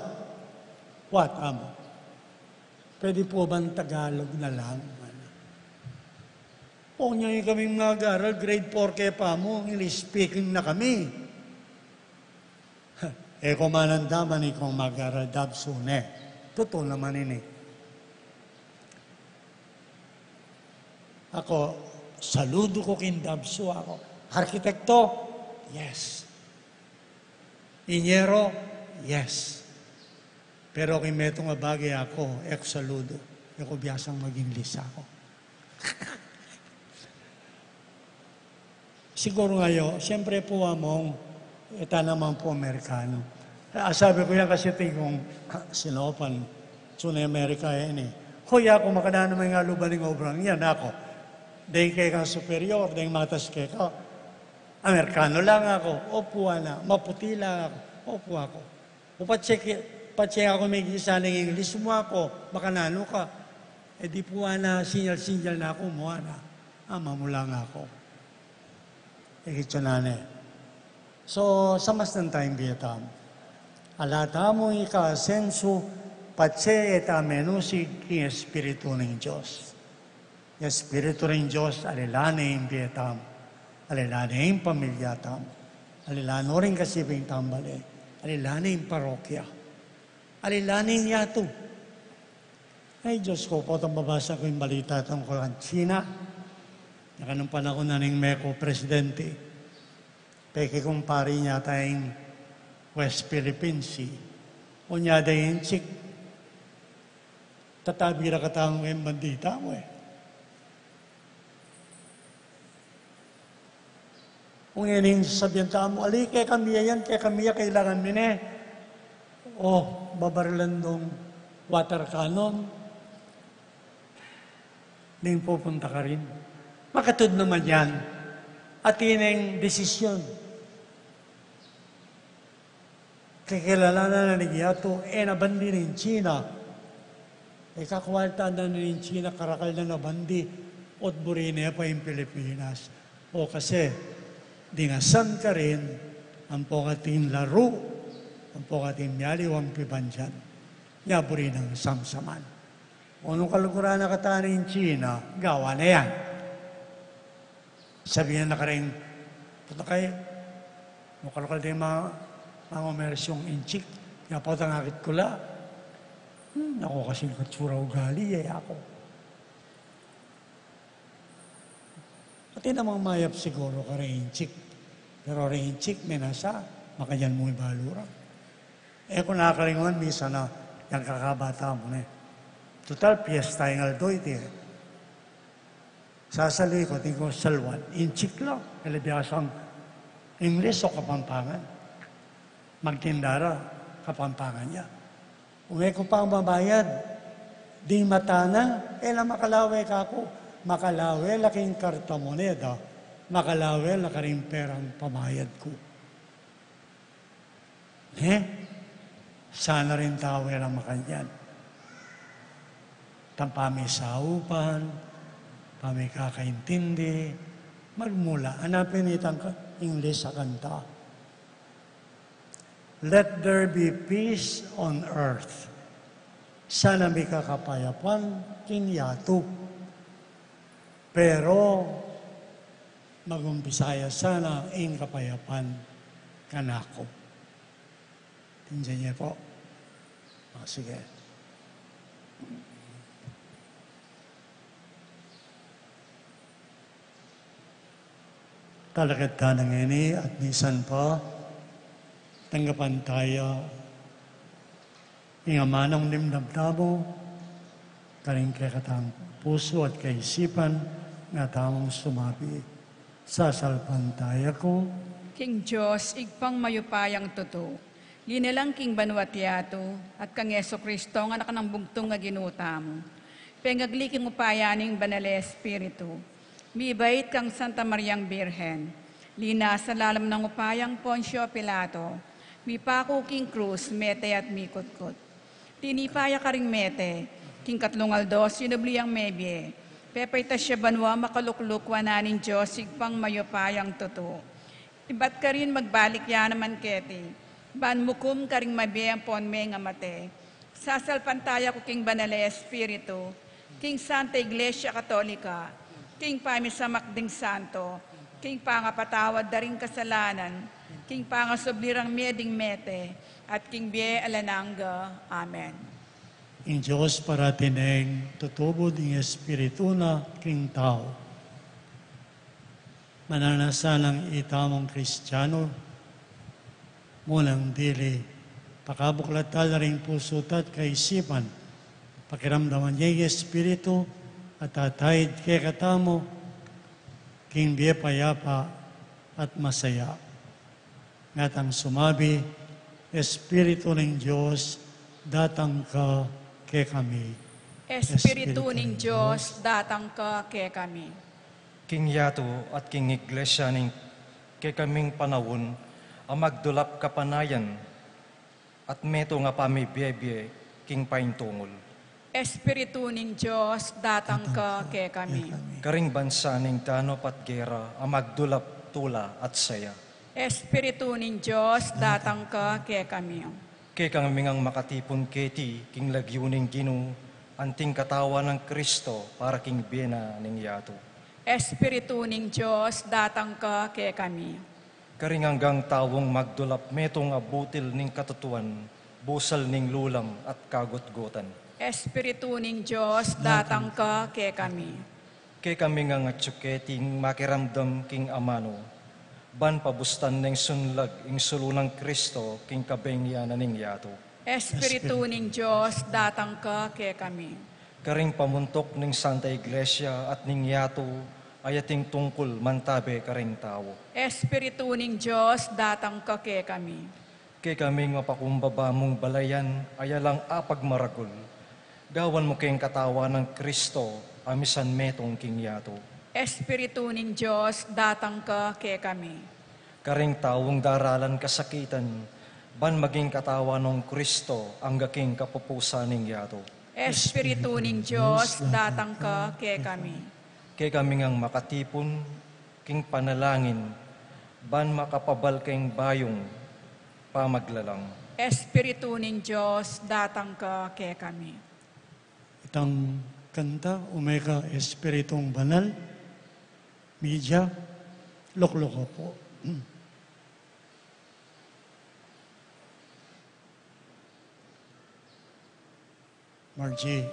"What, Amo?" "Pwede po bang Tagalog na lang?" ngana. "O, nya, e kaming mag-aral, grade four ke pa mu, English speaking na kami." "E ko manandaman ikong mag-aral Dabsu ne." Tutu naman ini. Ako, saludu ku king Dabsu, ako, "Arkitekto?" "Yes." "Inyero?" "Yes." Pero king metung a bage ako, e ku saludu, e ku biasang mag-Inglis ako. Siguru nga yu, siyempre pu, Among, e ta naman pu Amerikanu. A, sabi ku yan kasi atin kung sinopan, tune Amerika yan e. Hoy, aku, makananu me ing aluban ning obrang yan, aku. Deng kekang superior, deng matas keka. Amerikanu lang aku. Opu, ana, maputi lang aku. Opu, aku. O patse ke, patse aku mekisa ning English mu, aku, makananu ka. E di pu, ana, sinyal-sinyal na ku mu, ana. Ama mu lang aku. E kitsu na ne. So, samasnan ta ing bie tamu. Ala tamu ika asensu, patse e ta menusig king Espiritu ning Dios. Ing Espiritu ning Dios, alila ne ing bie tamu, alila ne ing pamilya tamu, alila no ring kasiping tambale, alila ne ing parokya, alila ne ing yatu. Ay, Dios ko, potang babasa ku ing balita tungkul kang China. Nakanung panaun na ning meku presidente. Pekikumpari ne yata ing West Philippine Sea. Onya deng inchik, tatabi ra katamu ing bandita mu e. Kung ining sabian tamu, ali, kekami ya yan, kekami ya, kailangan mi ne. O, babarilan dong water cannon. Ning pupunta karin. Makatud naman yan. Atin neng desisyon. Kekilalanan na ning yatu, e na bandi ning China. E kakwalta na ning China, karakal na na bandi, ot buri ne pa ing Pilipinas. O kasi, ding asan karin, ampo kating laru, ampo kating mialiwang pibandian. Nya buri nang samsaman. O nung kaluguran na kata ning China, gawa na yan. Sabian na karing, "Punta kayu, makalkal deng ma-, mangumersyong inchik, ya pa tang akit ku la." Hmm, aku kasi ing katsura ugali e, aku. Atin namang mayap siguru karing inchik, pero ring inchik, menasa, makanyan mu ing balu ra. E ku na akalinguan, misan a, yang kakabata mu ne. Tutal, piyesta ing aldo iti e. Sasaluan ku, atin kung saluan, inchik la, e la biasang Ingles o Kapampangan. Magtinda ra, Kapampangan ya. Ume ku pang mamayad, ding mata na, e la makalawe kaku, makalawe la king karta moneda, makalawe la karing perang pamayad ku. E? Sana ring tau e la makanyan. Tang pamisaupan, pamikakaintindi, magmula. Anu pin itang ka-, Ingles a kanta? "Let there be peace on earth." Sana mika kapayapan king yatu. Pero, mag-umpisa ya sana ing kapayapan kanaku. Tindian ye po. O, sige. Talakad ta na ngeni at misan pa, tanggapan taya ing amanung dimdam tamu, karing kekatang pusu at kaisipan, Nga tamung sumabi, sasalpantaya ku king Dios, Ibpang mayupayang tutu, linalang king banua't yatu, at kang Jesucristo, a Anak nang bugtung a Ginu tamu. Pengagli king upaya ning Banal a Espiritu, mibait kang Santa Mariang Birhen, linasa lalam nang upayang Poncio Pilato, mipaku king krus, mete at mikutkut. Tinipa ya karing mete, king katlung aldo sinubli yang mebie. Pepaitas ya banua, makalukluk wanan ning Dios Ibpang mayupayang tutu. Ibat karin magbalik ya naman keti, ban mukum karing mabie ampon mengamate. Sasalpantaya ku king Banal a Espiritu, king Santa Iglesia Katolika, king pamisamak ding santo, king pangapatawad da ring kasalanan, king pangasubli rang mie ding mete, at king bie alang angga. Amen. Ing Dios parati neng tutubu ding espiritu na king tau. Mananu na sanang itamung Kristianu, munang dili, pakabuklatan la ring pusu ta't kaisipan, pakiramdaman ya ing Espiritu, at ataid kekatamu king bie payapa at masaya. Nga tang sumabi, Espiritu ning Dios, datang ka kekami. Espiritu ning Dios, datang ka kekami. King yatu at king Iglesia ning kekaming panaun a magdulap kapanayan at metung a pamibiebie king paintungul. Espiritu ning Dios, datang ka kekami. Karing bansa ning danup at gera a magdulap tula at saya. Espiritu ning Dios, datang ka kekami. Kekami ngang makatipun keti king lagyu ning Ginu, anting katawan nang Kristo para king bie na ning yatu. Espiritu ning Dios, datang ka kekami. Karing anggang taung magdulap metung a butil ning katutuan, busal ning lulam at kagutgutan. Espiritu ning Dios, datang ka kekami. Kekami ngang atyu keti ing makiramdam king amanu, ban pabustan neng sunlag ing sulu nang Kristo king kabengyan na ning yatu. Espiritu ning Dios, datang ka kekami. Karing pamuntuk ning Santa Iglesia at ning yatu, a ating tungkul mantabe karing tau. Espiritu ning Dios, datang ka kekami. Kekaming mapakumbaba mung balayan a alang apagmaragul, gawan mu keng katawan nang Kristo a misan metung king yatu. Espiritu ning Dios, datang ka kekami. Karing taung daralan kasakitan, ban maging katawan nong Kristo angga king kapupusan ning yatu. Espiritu ning Dios, datang ka kekami. Kekami ngang makatipun king panalangin, ban makapabal keng bayung pamaglalang. Espiritu ning Dios, datang ka kekami. Itang kanta, Umeka Espiritung Banal, media, lukluk ko pu. Margie.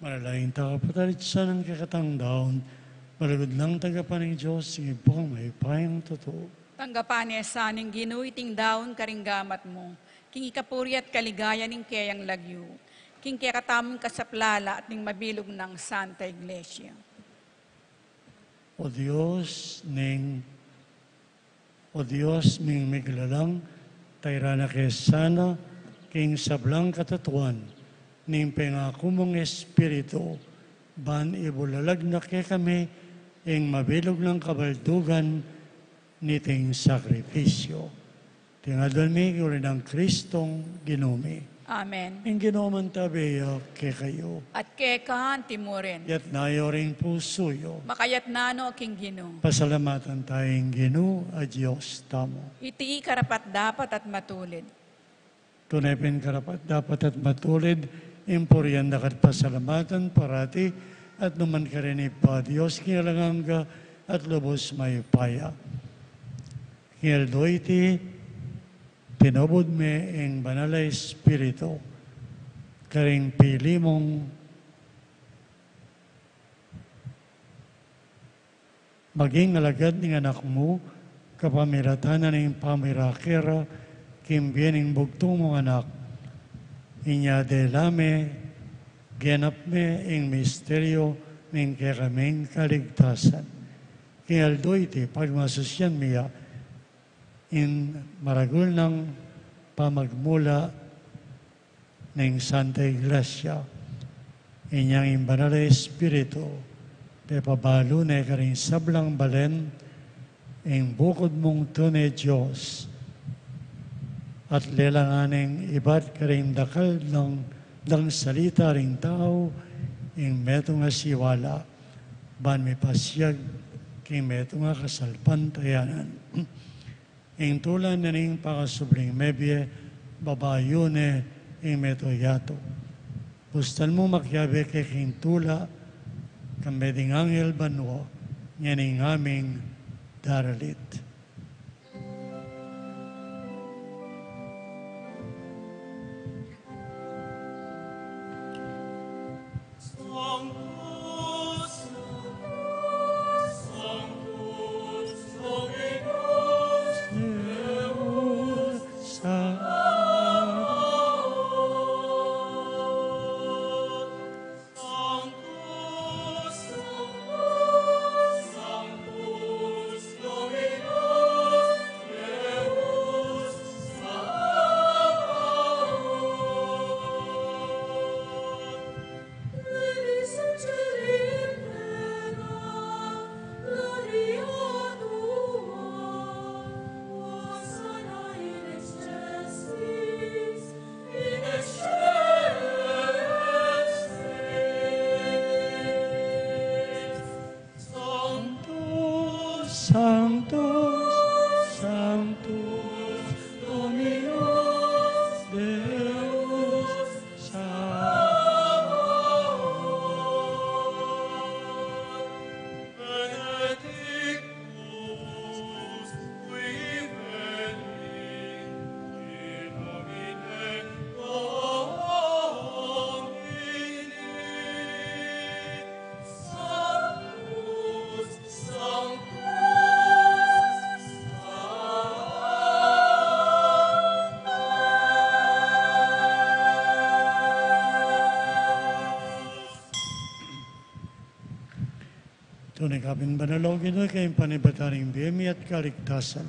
Manalangin ta, kapatad, iti sanang kekatang daun, malugud lang tanggapan ning Dios, ing Ibpang mayupayang tutu. Tanggapan na sa ning Ginu iting daun karing gamat mu, king ikapuri at kaligayan ning keyang lagyu, king kekatamung kasaplalan at ning mabilug nang Santa Iglesia. O Dios ning, O Dios ming miglalang, tayran na ke sana king sablang katatuan ning pengaku mung Espiritu, ban ibulalag na kekami ing mabilug nang kabaldugan niting sakripisyu. Iti ngan mi king uli nang Kristong Ginu mi. Amen. Ing Ginu mantabe ya kekayu. At keka anti mu rin. Yatna yu ring pusu yu. Makayatna no king Ginu. Pasalamatan taya ing Ginu a Dios tamu. Iti karapat-dapat at matulid. Tune pin karapat-dapat at matulid ing purian daka at pasalamatan parati at nukarin man, Ibpa, Dios king alang angga at lubus mayupaya. King aldo iti, tinubud me ing Banal a Espiritu karing pili mung maging alagad ning Anak mu, kapamilatan na ning pamirake ra king bie ning bugtung mung Anak. Inya dela me, genap me ing misteryu ning kekaming kaligtasan. King aldo iti, pagmasusian mi ya ing maragul nang pamagmula ning Santa Iglesia. Inyang ing Banal a Espiritu, pepabalu ne karing sablang balen ing bukud mung tune Dios, at lelangan neng ibat karing dakal dang, dang salita ring tau ing metung a siwala, ban mipasiag king metung a kasalpantayanan. Ing tula na ning pakasubling mebie, babayu ne ing metung a yatu. Bustan mu makiabe keka ing tula, kambe ding anghel banua, ngening aming daralit. Sanctus, Sanctus, Sanctus, Dominus Deus Sabaoth. Benedictus qui veni in nomine Domini. Tune ka pin banal, O Ginu, ika ing panibatan ning bie mi at kaligtasan.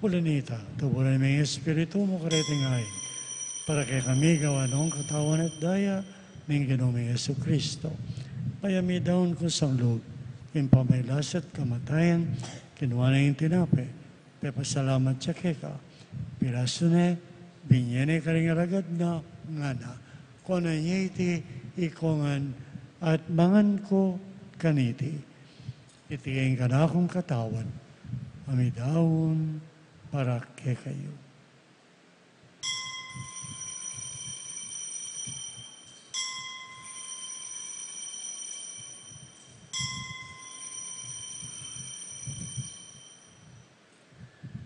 Uli na nita, tuburan me ing Espiritu mu kareting ain, para kekami gawan nong katawan at daya ning Ginu ming Jesucristo. Maya midaun kusang lub king pamagkasakit at kamatayan, kinua ne ing tinape, pepasalamat ya keka, pirasu ne, binye ne karing alagad na, ngana: Kuanan ye iti ikongan at mangan ko kaniti. Iti ing kanakung katawan, a midaun para kekayu.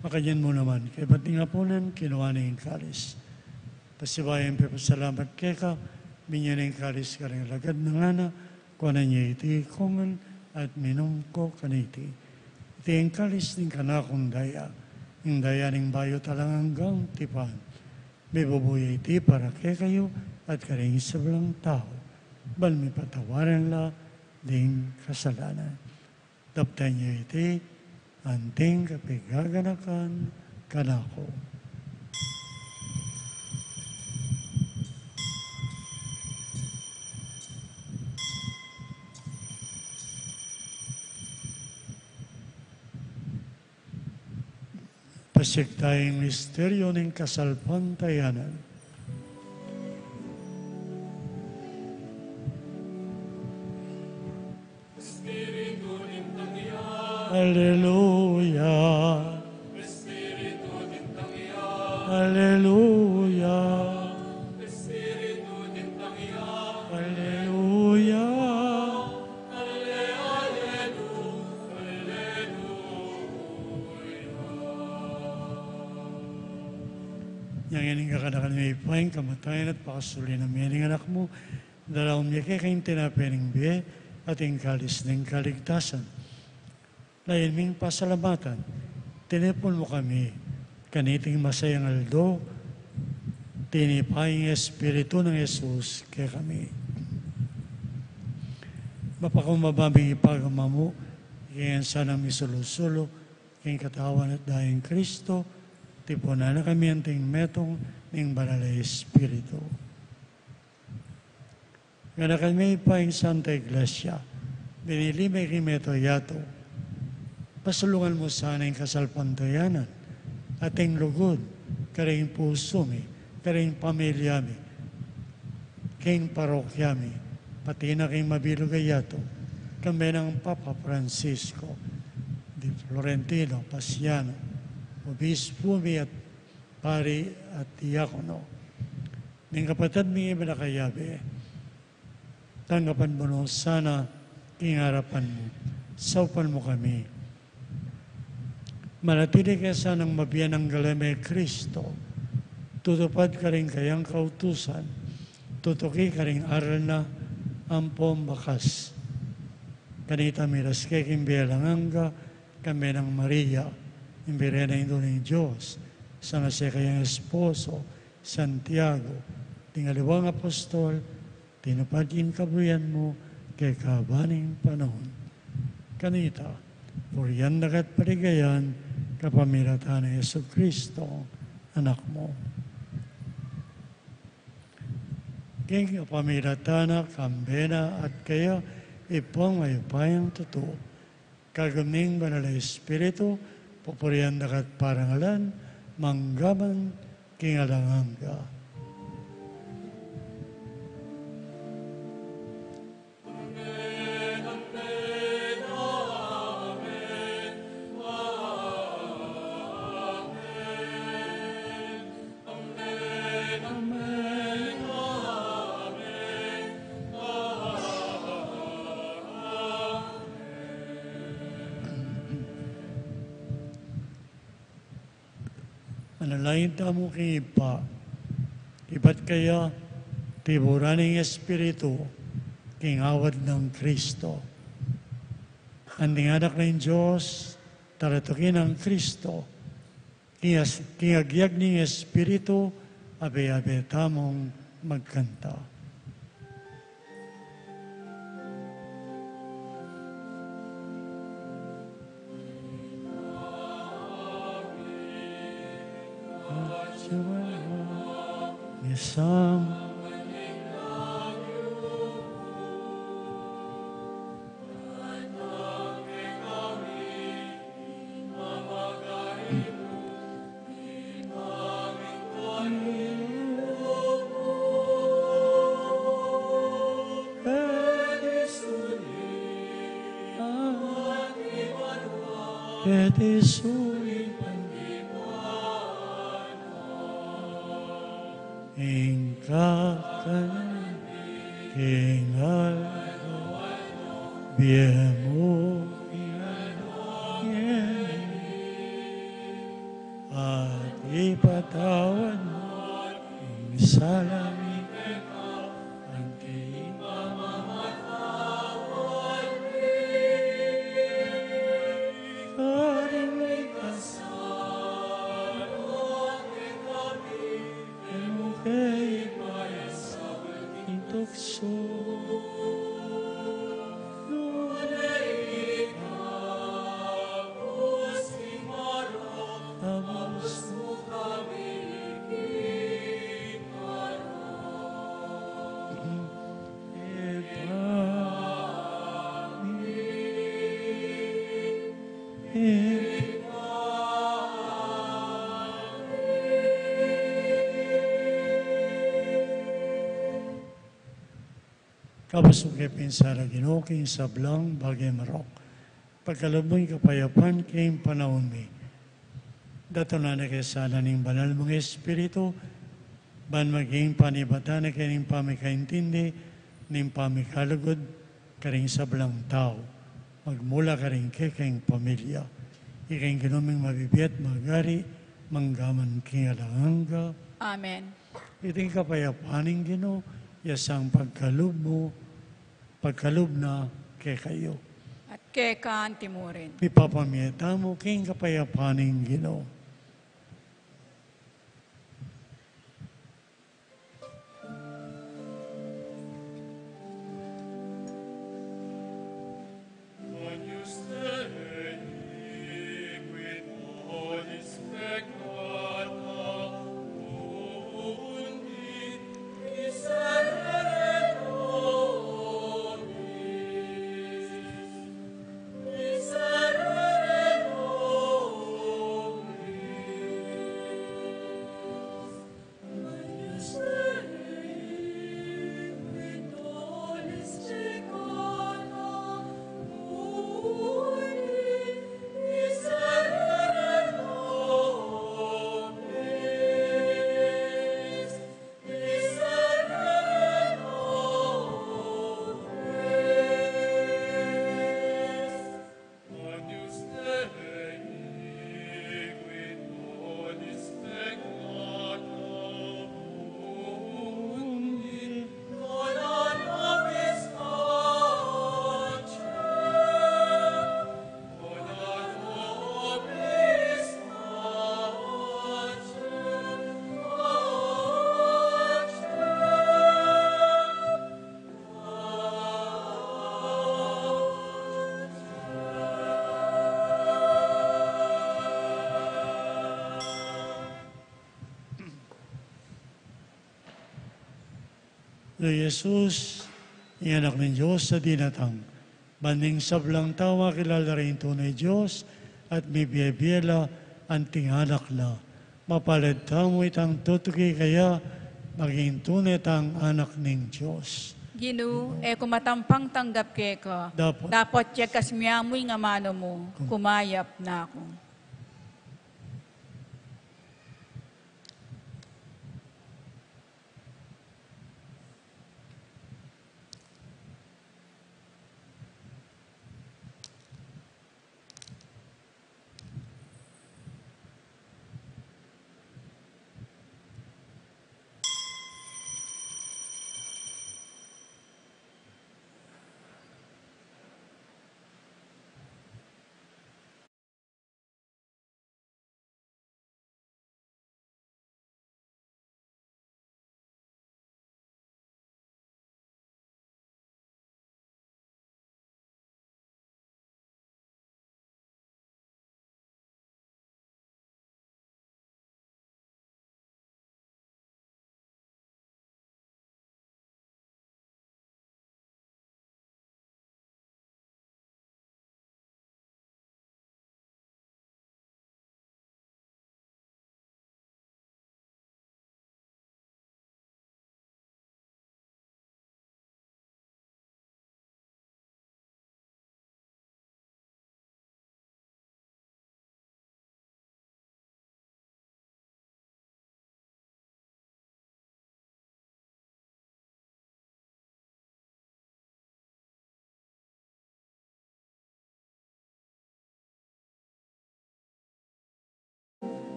Makanyan mu naman, kaybat ning apunan, kinua ne ing kalis. Pasibayu yang pepasalamat keka, Binie ne ing kalis karing lagad na ngana, kuanan ye iti ikong ngan at minum ko kaniti. Iti ing kalis ning kanakung daya, ing daya ning bayu at alang anggang tipan. Mibubu ye iti para kekayu at karing sablang tau, ban mipatawad la ding kasalanan. Daptan ye iti anting kapigaganakan kanaku. Pasyag taya ing misteryu ning kasalpantayanan. Aleluya. Aleluya. Aleluya. Inyang ing kakanakan mi, Ibpa, ing kamatayan at pakasulin a mie ning Anak mu, daraun mi keka ing tinape ning bie at ing kalis ning kaligtasan. Layun ming pasalamatan, tinipun mu kami kaniting masayang aldo, tinipa ing Espiritu nang Jesus kekami. Mapakumbaba ming ipagmamu, ing sanang misulu-sulu king Katawan at Daya nang Kristo, tipunan na kami anting metung ning Banal a Espiritu. Ganakan me, Ibpa, ing Santa Iglesia, binili me king mabilug a yatu. Pasulungan mu sana ing kasalpantayanan at ing lugud karing pusu mi, karing pamilya mi, king parokya mi, pati na king mabilug a yatu, kambe nang Papa Francisco, di Florentino, Pasiano, obispu mi at pari at diakono. Ning kapatad ming iban a kayabe, tanggapan mu no sana king arapan mu. Saupan mu kami. Manatili ke sanang mabie nang gala mi Kristo, tutupad karing kayang kautusan, tutuki karing aral na ampong bakas. Kanita miras ke king bie alang angga, kambe nang Maria, ing Birhen a Indu ning Dios, sangasakayang esposo, Santiago, ding aliwang apostol, tinupad ing kabuyan mu keka ban ning panaun. Kanita, purian da ka at paligayan, kapamilatan nang Jesucristo, Anak mu. King kapamilatan na, kambe na at keya, Ibpang mayupayang tutu, kagum ning Banal a Espiritu, pupurian da ka at parangalan, mangga man king alang angga. Manalangin tamu king Ibpa. Ibat kaya, tiburan ing Espiritu king awad nang Kristo. Anting anak ning Dios, talatuki nang Kristo, king as-, king agyag ning Espiritu, abe-abe tamung magkanta. Ing kakanan mi king aldo-aldo, ibie mu king aldo ngeni, at ipatawad mu ing sala mi keka, Kabus mu ke pin sana, Ginu, king sablang bage marok. Pagkalub mu ing kapayapan king panaun mi. Datun na ke sana ning Banal mung Espiritu, ban maging panibatan na ke ning pamikaintindi, ning pamikalugud, karing sablang tau, magmula karing kekeng pamilya. Ika ing Ginu ming mabibie at magari, mangga man king alang angga. Amen. Iting kapayapan ning Ginu, ya sang pagkalub mu, pagkalub na kekayu. At keka anti mu rin. Ipapamie tamu king kapayapan ning Ginu. Lu Jesus, ing Anak ning Dios a dinatang, ban ing sablang tau makilala la ring tune Dios, at mibie-bie la anting anak la. Mapalad tamu itang tutuki kaya, maging tune tang anak ning Dios. Ginu, e ku matampang tanggap keka. Dapot. Dapot yagkas mu ing amanu mu, kum- kumayap na ku.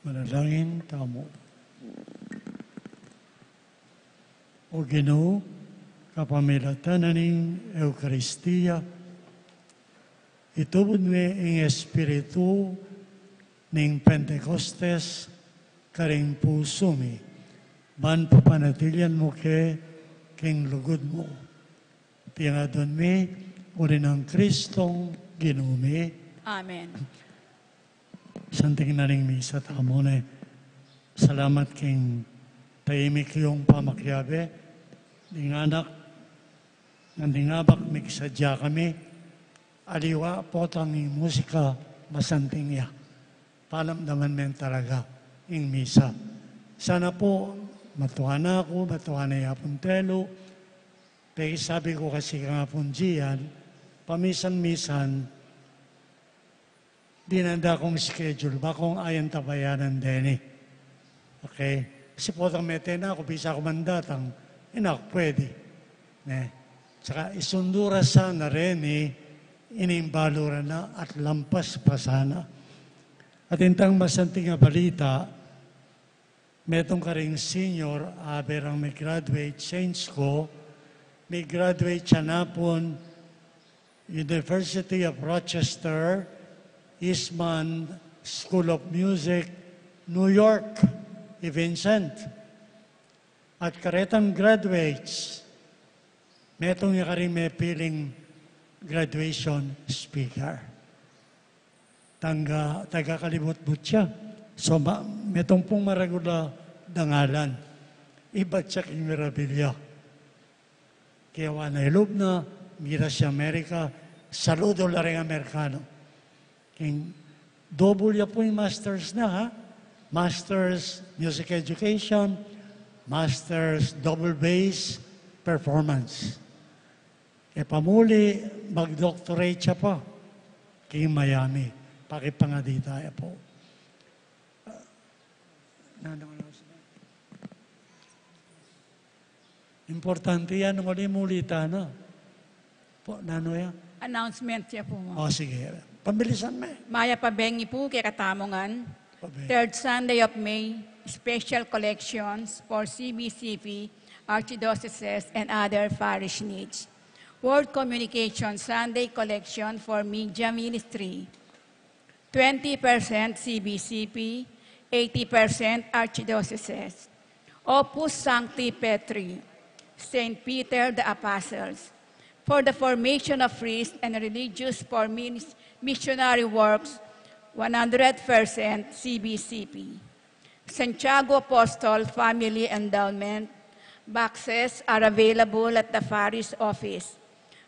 Manalangin tamu. O Ginu, kapamilatan na ning Eukaristia, itubud me ing Espiritu ning Pentecostes karing pusu mi, ban papanatilian mu ke king lugud mu. Iti ing adwan mi uli nang Kristong Ginu mi. Amen. Santing na ning misa tamu ne. Salamat king taimik yung pamakiabe, ding anak, ngan ding abak, miksadya kami, aliwa potang ing musika masanting ya. Palamdaman men talaga ing misa. Sana po, matua na ku, matua na ya pung telu, pegi sabi ku kasi kang Apung Gian, pamisan-misan, dinanda kung schedule, ba kung ayan tabayanan deni. Okay? Kasi potang mete na ku, bisa ku man datang, e na ku pwede. Ne? Saka isundu ra sana reni, inimbalu ra na at lampas pa sana. At intang masanting a balita, metung karing senior, abe rang me-graduate, sense ku, me-graduate siya na pung University of Rochester, Eastman School of Music, New York, i Vincent. At karetang graduates, metung ya karing mepiling graduation speaker. Tangga, taga Kalibutbut ya. So, ma-, metung pung maragul a dangalan. Ibat ya king Mirabilia. Kaya wa na ilub na, miras ya Amerika, saludo la ring Amerikano. King double ya pu ing masters na, ha? Masters Music Education, Masters Double Bass Performance. E pamuli, mag-doctorate ya pa king Miami. Pakipangadita ya pu. Nanung announcement? Importante yan, nung uli muli tana. Po, nanu ya? Announcement ya pu, mo. O, sige. Pambilisan me. Mayap a bengi pu kekatamu ngan. Pabengi. Third Sunday of May, special collections for C B C P, archdioceses, and other parish needs. World Communication Sunday collection for media ministry. Twenty percent C B C P, eighty percent archdioceses. Opus Sancti Petri, Saint Peter the Apostles, for the formation of priests and religious for minis-, missionary works, one hundred percent C B C P. Santiago Apostol Family Endowment, boxes are available at the parish office.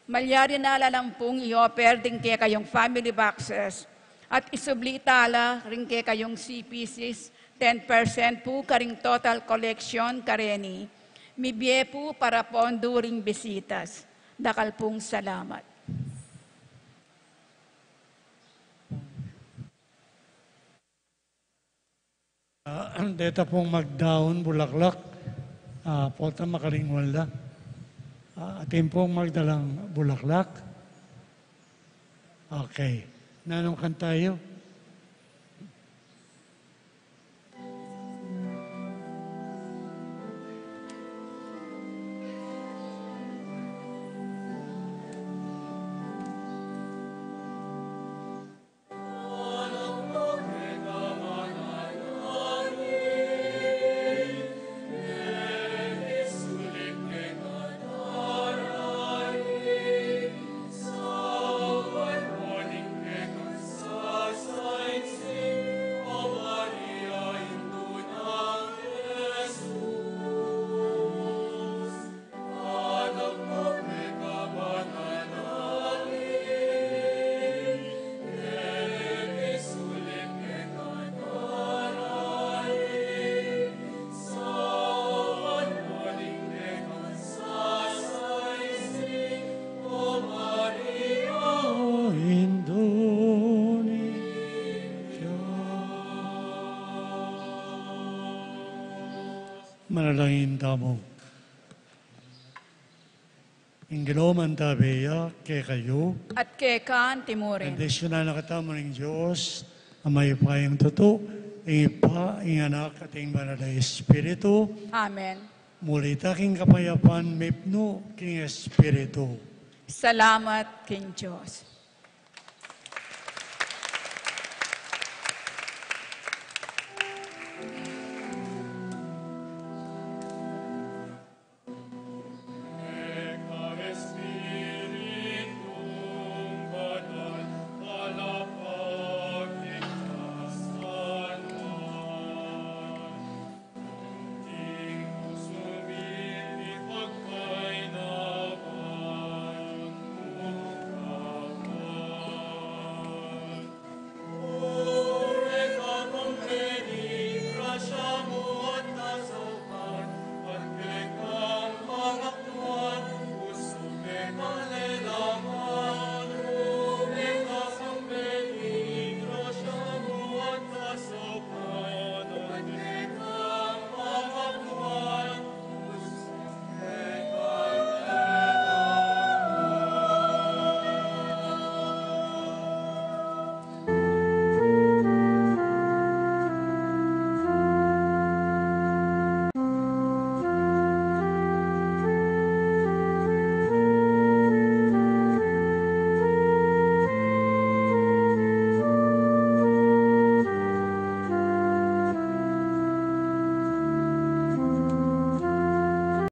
Malyari na la lang pung i-offer ding kekayung family boxes at isubli tala ring kekayung C P Cs, ten percent pu karing total collection kareni. Mibie pu para pondo ring bisitas. Dakal pung salamat. Ah, deta pung magdaun bulaklak, ah, pota makalingwan la. Ah, atin pung magdalang bulaklak. Okay. Nanung kanta yu? Manalangin tamu. Ing Ginu mantabe ya kekayu. At keka antimurin. Bendisyunan na katamu ning Dios, a mayupayang tutu, Ing Ibpa, ing Anak, at ing Banal a Espiritu. Amen. Muli ta king kapayapan mipnu king Espiritu. Salamat king Dios.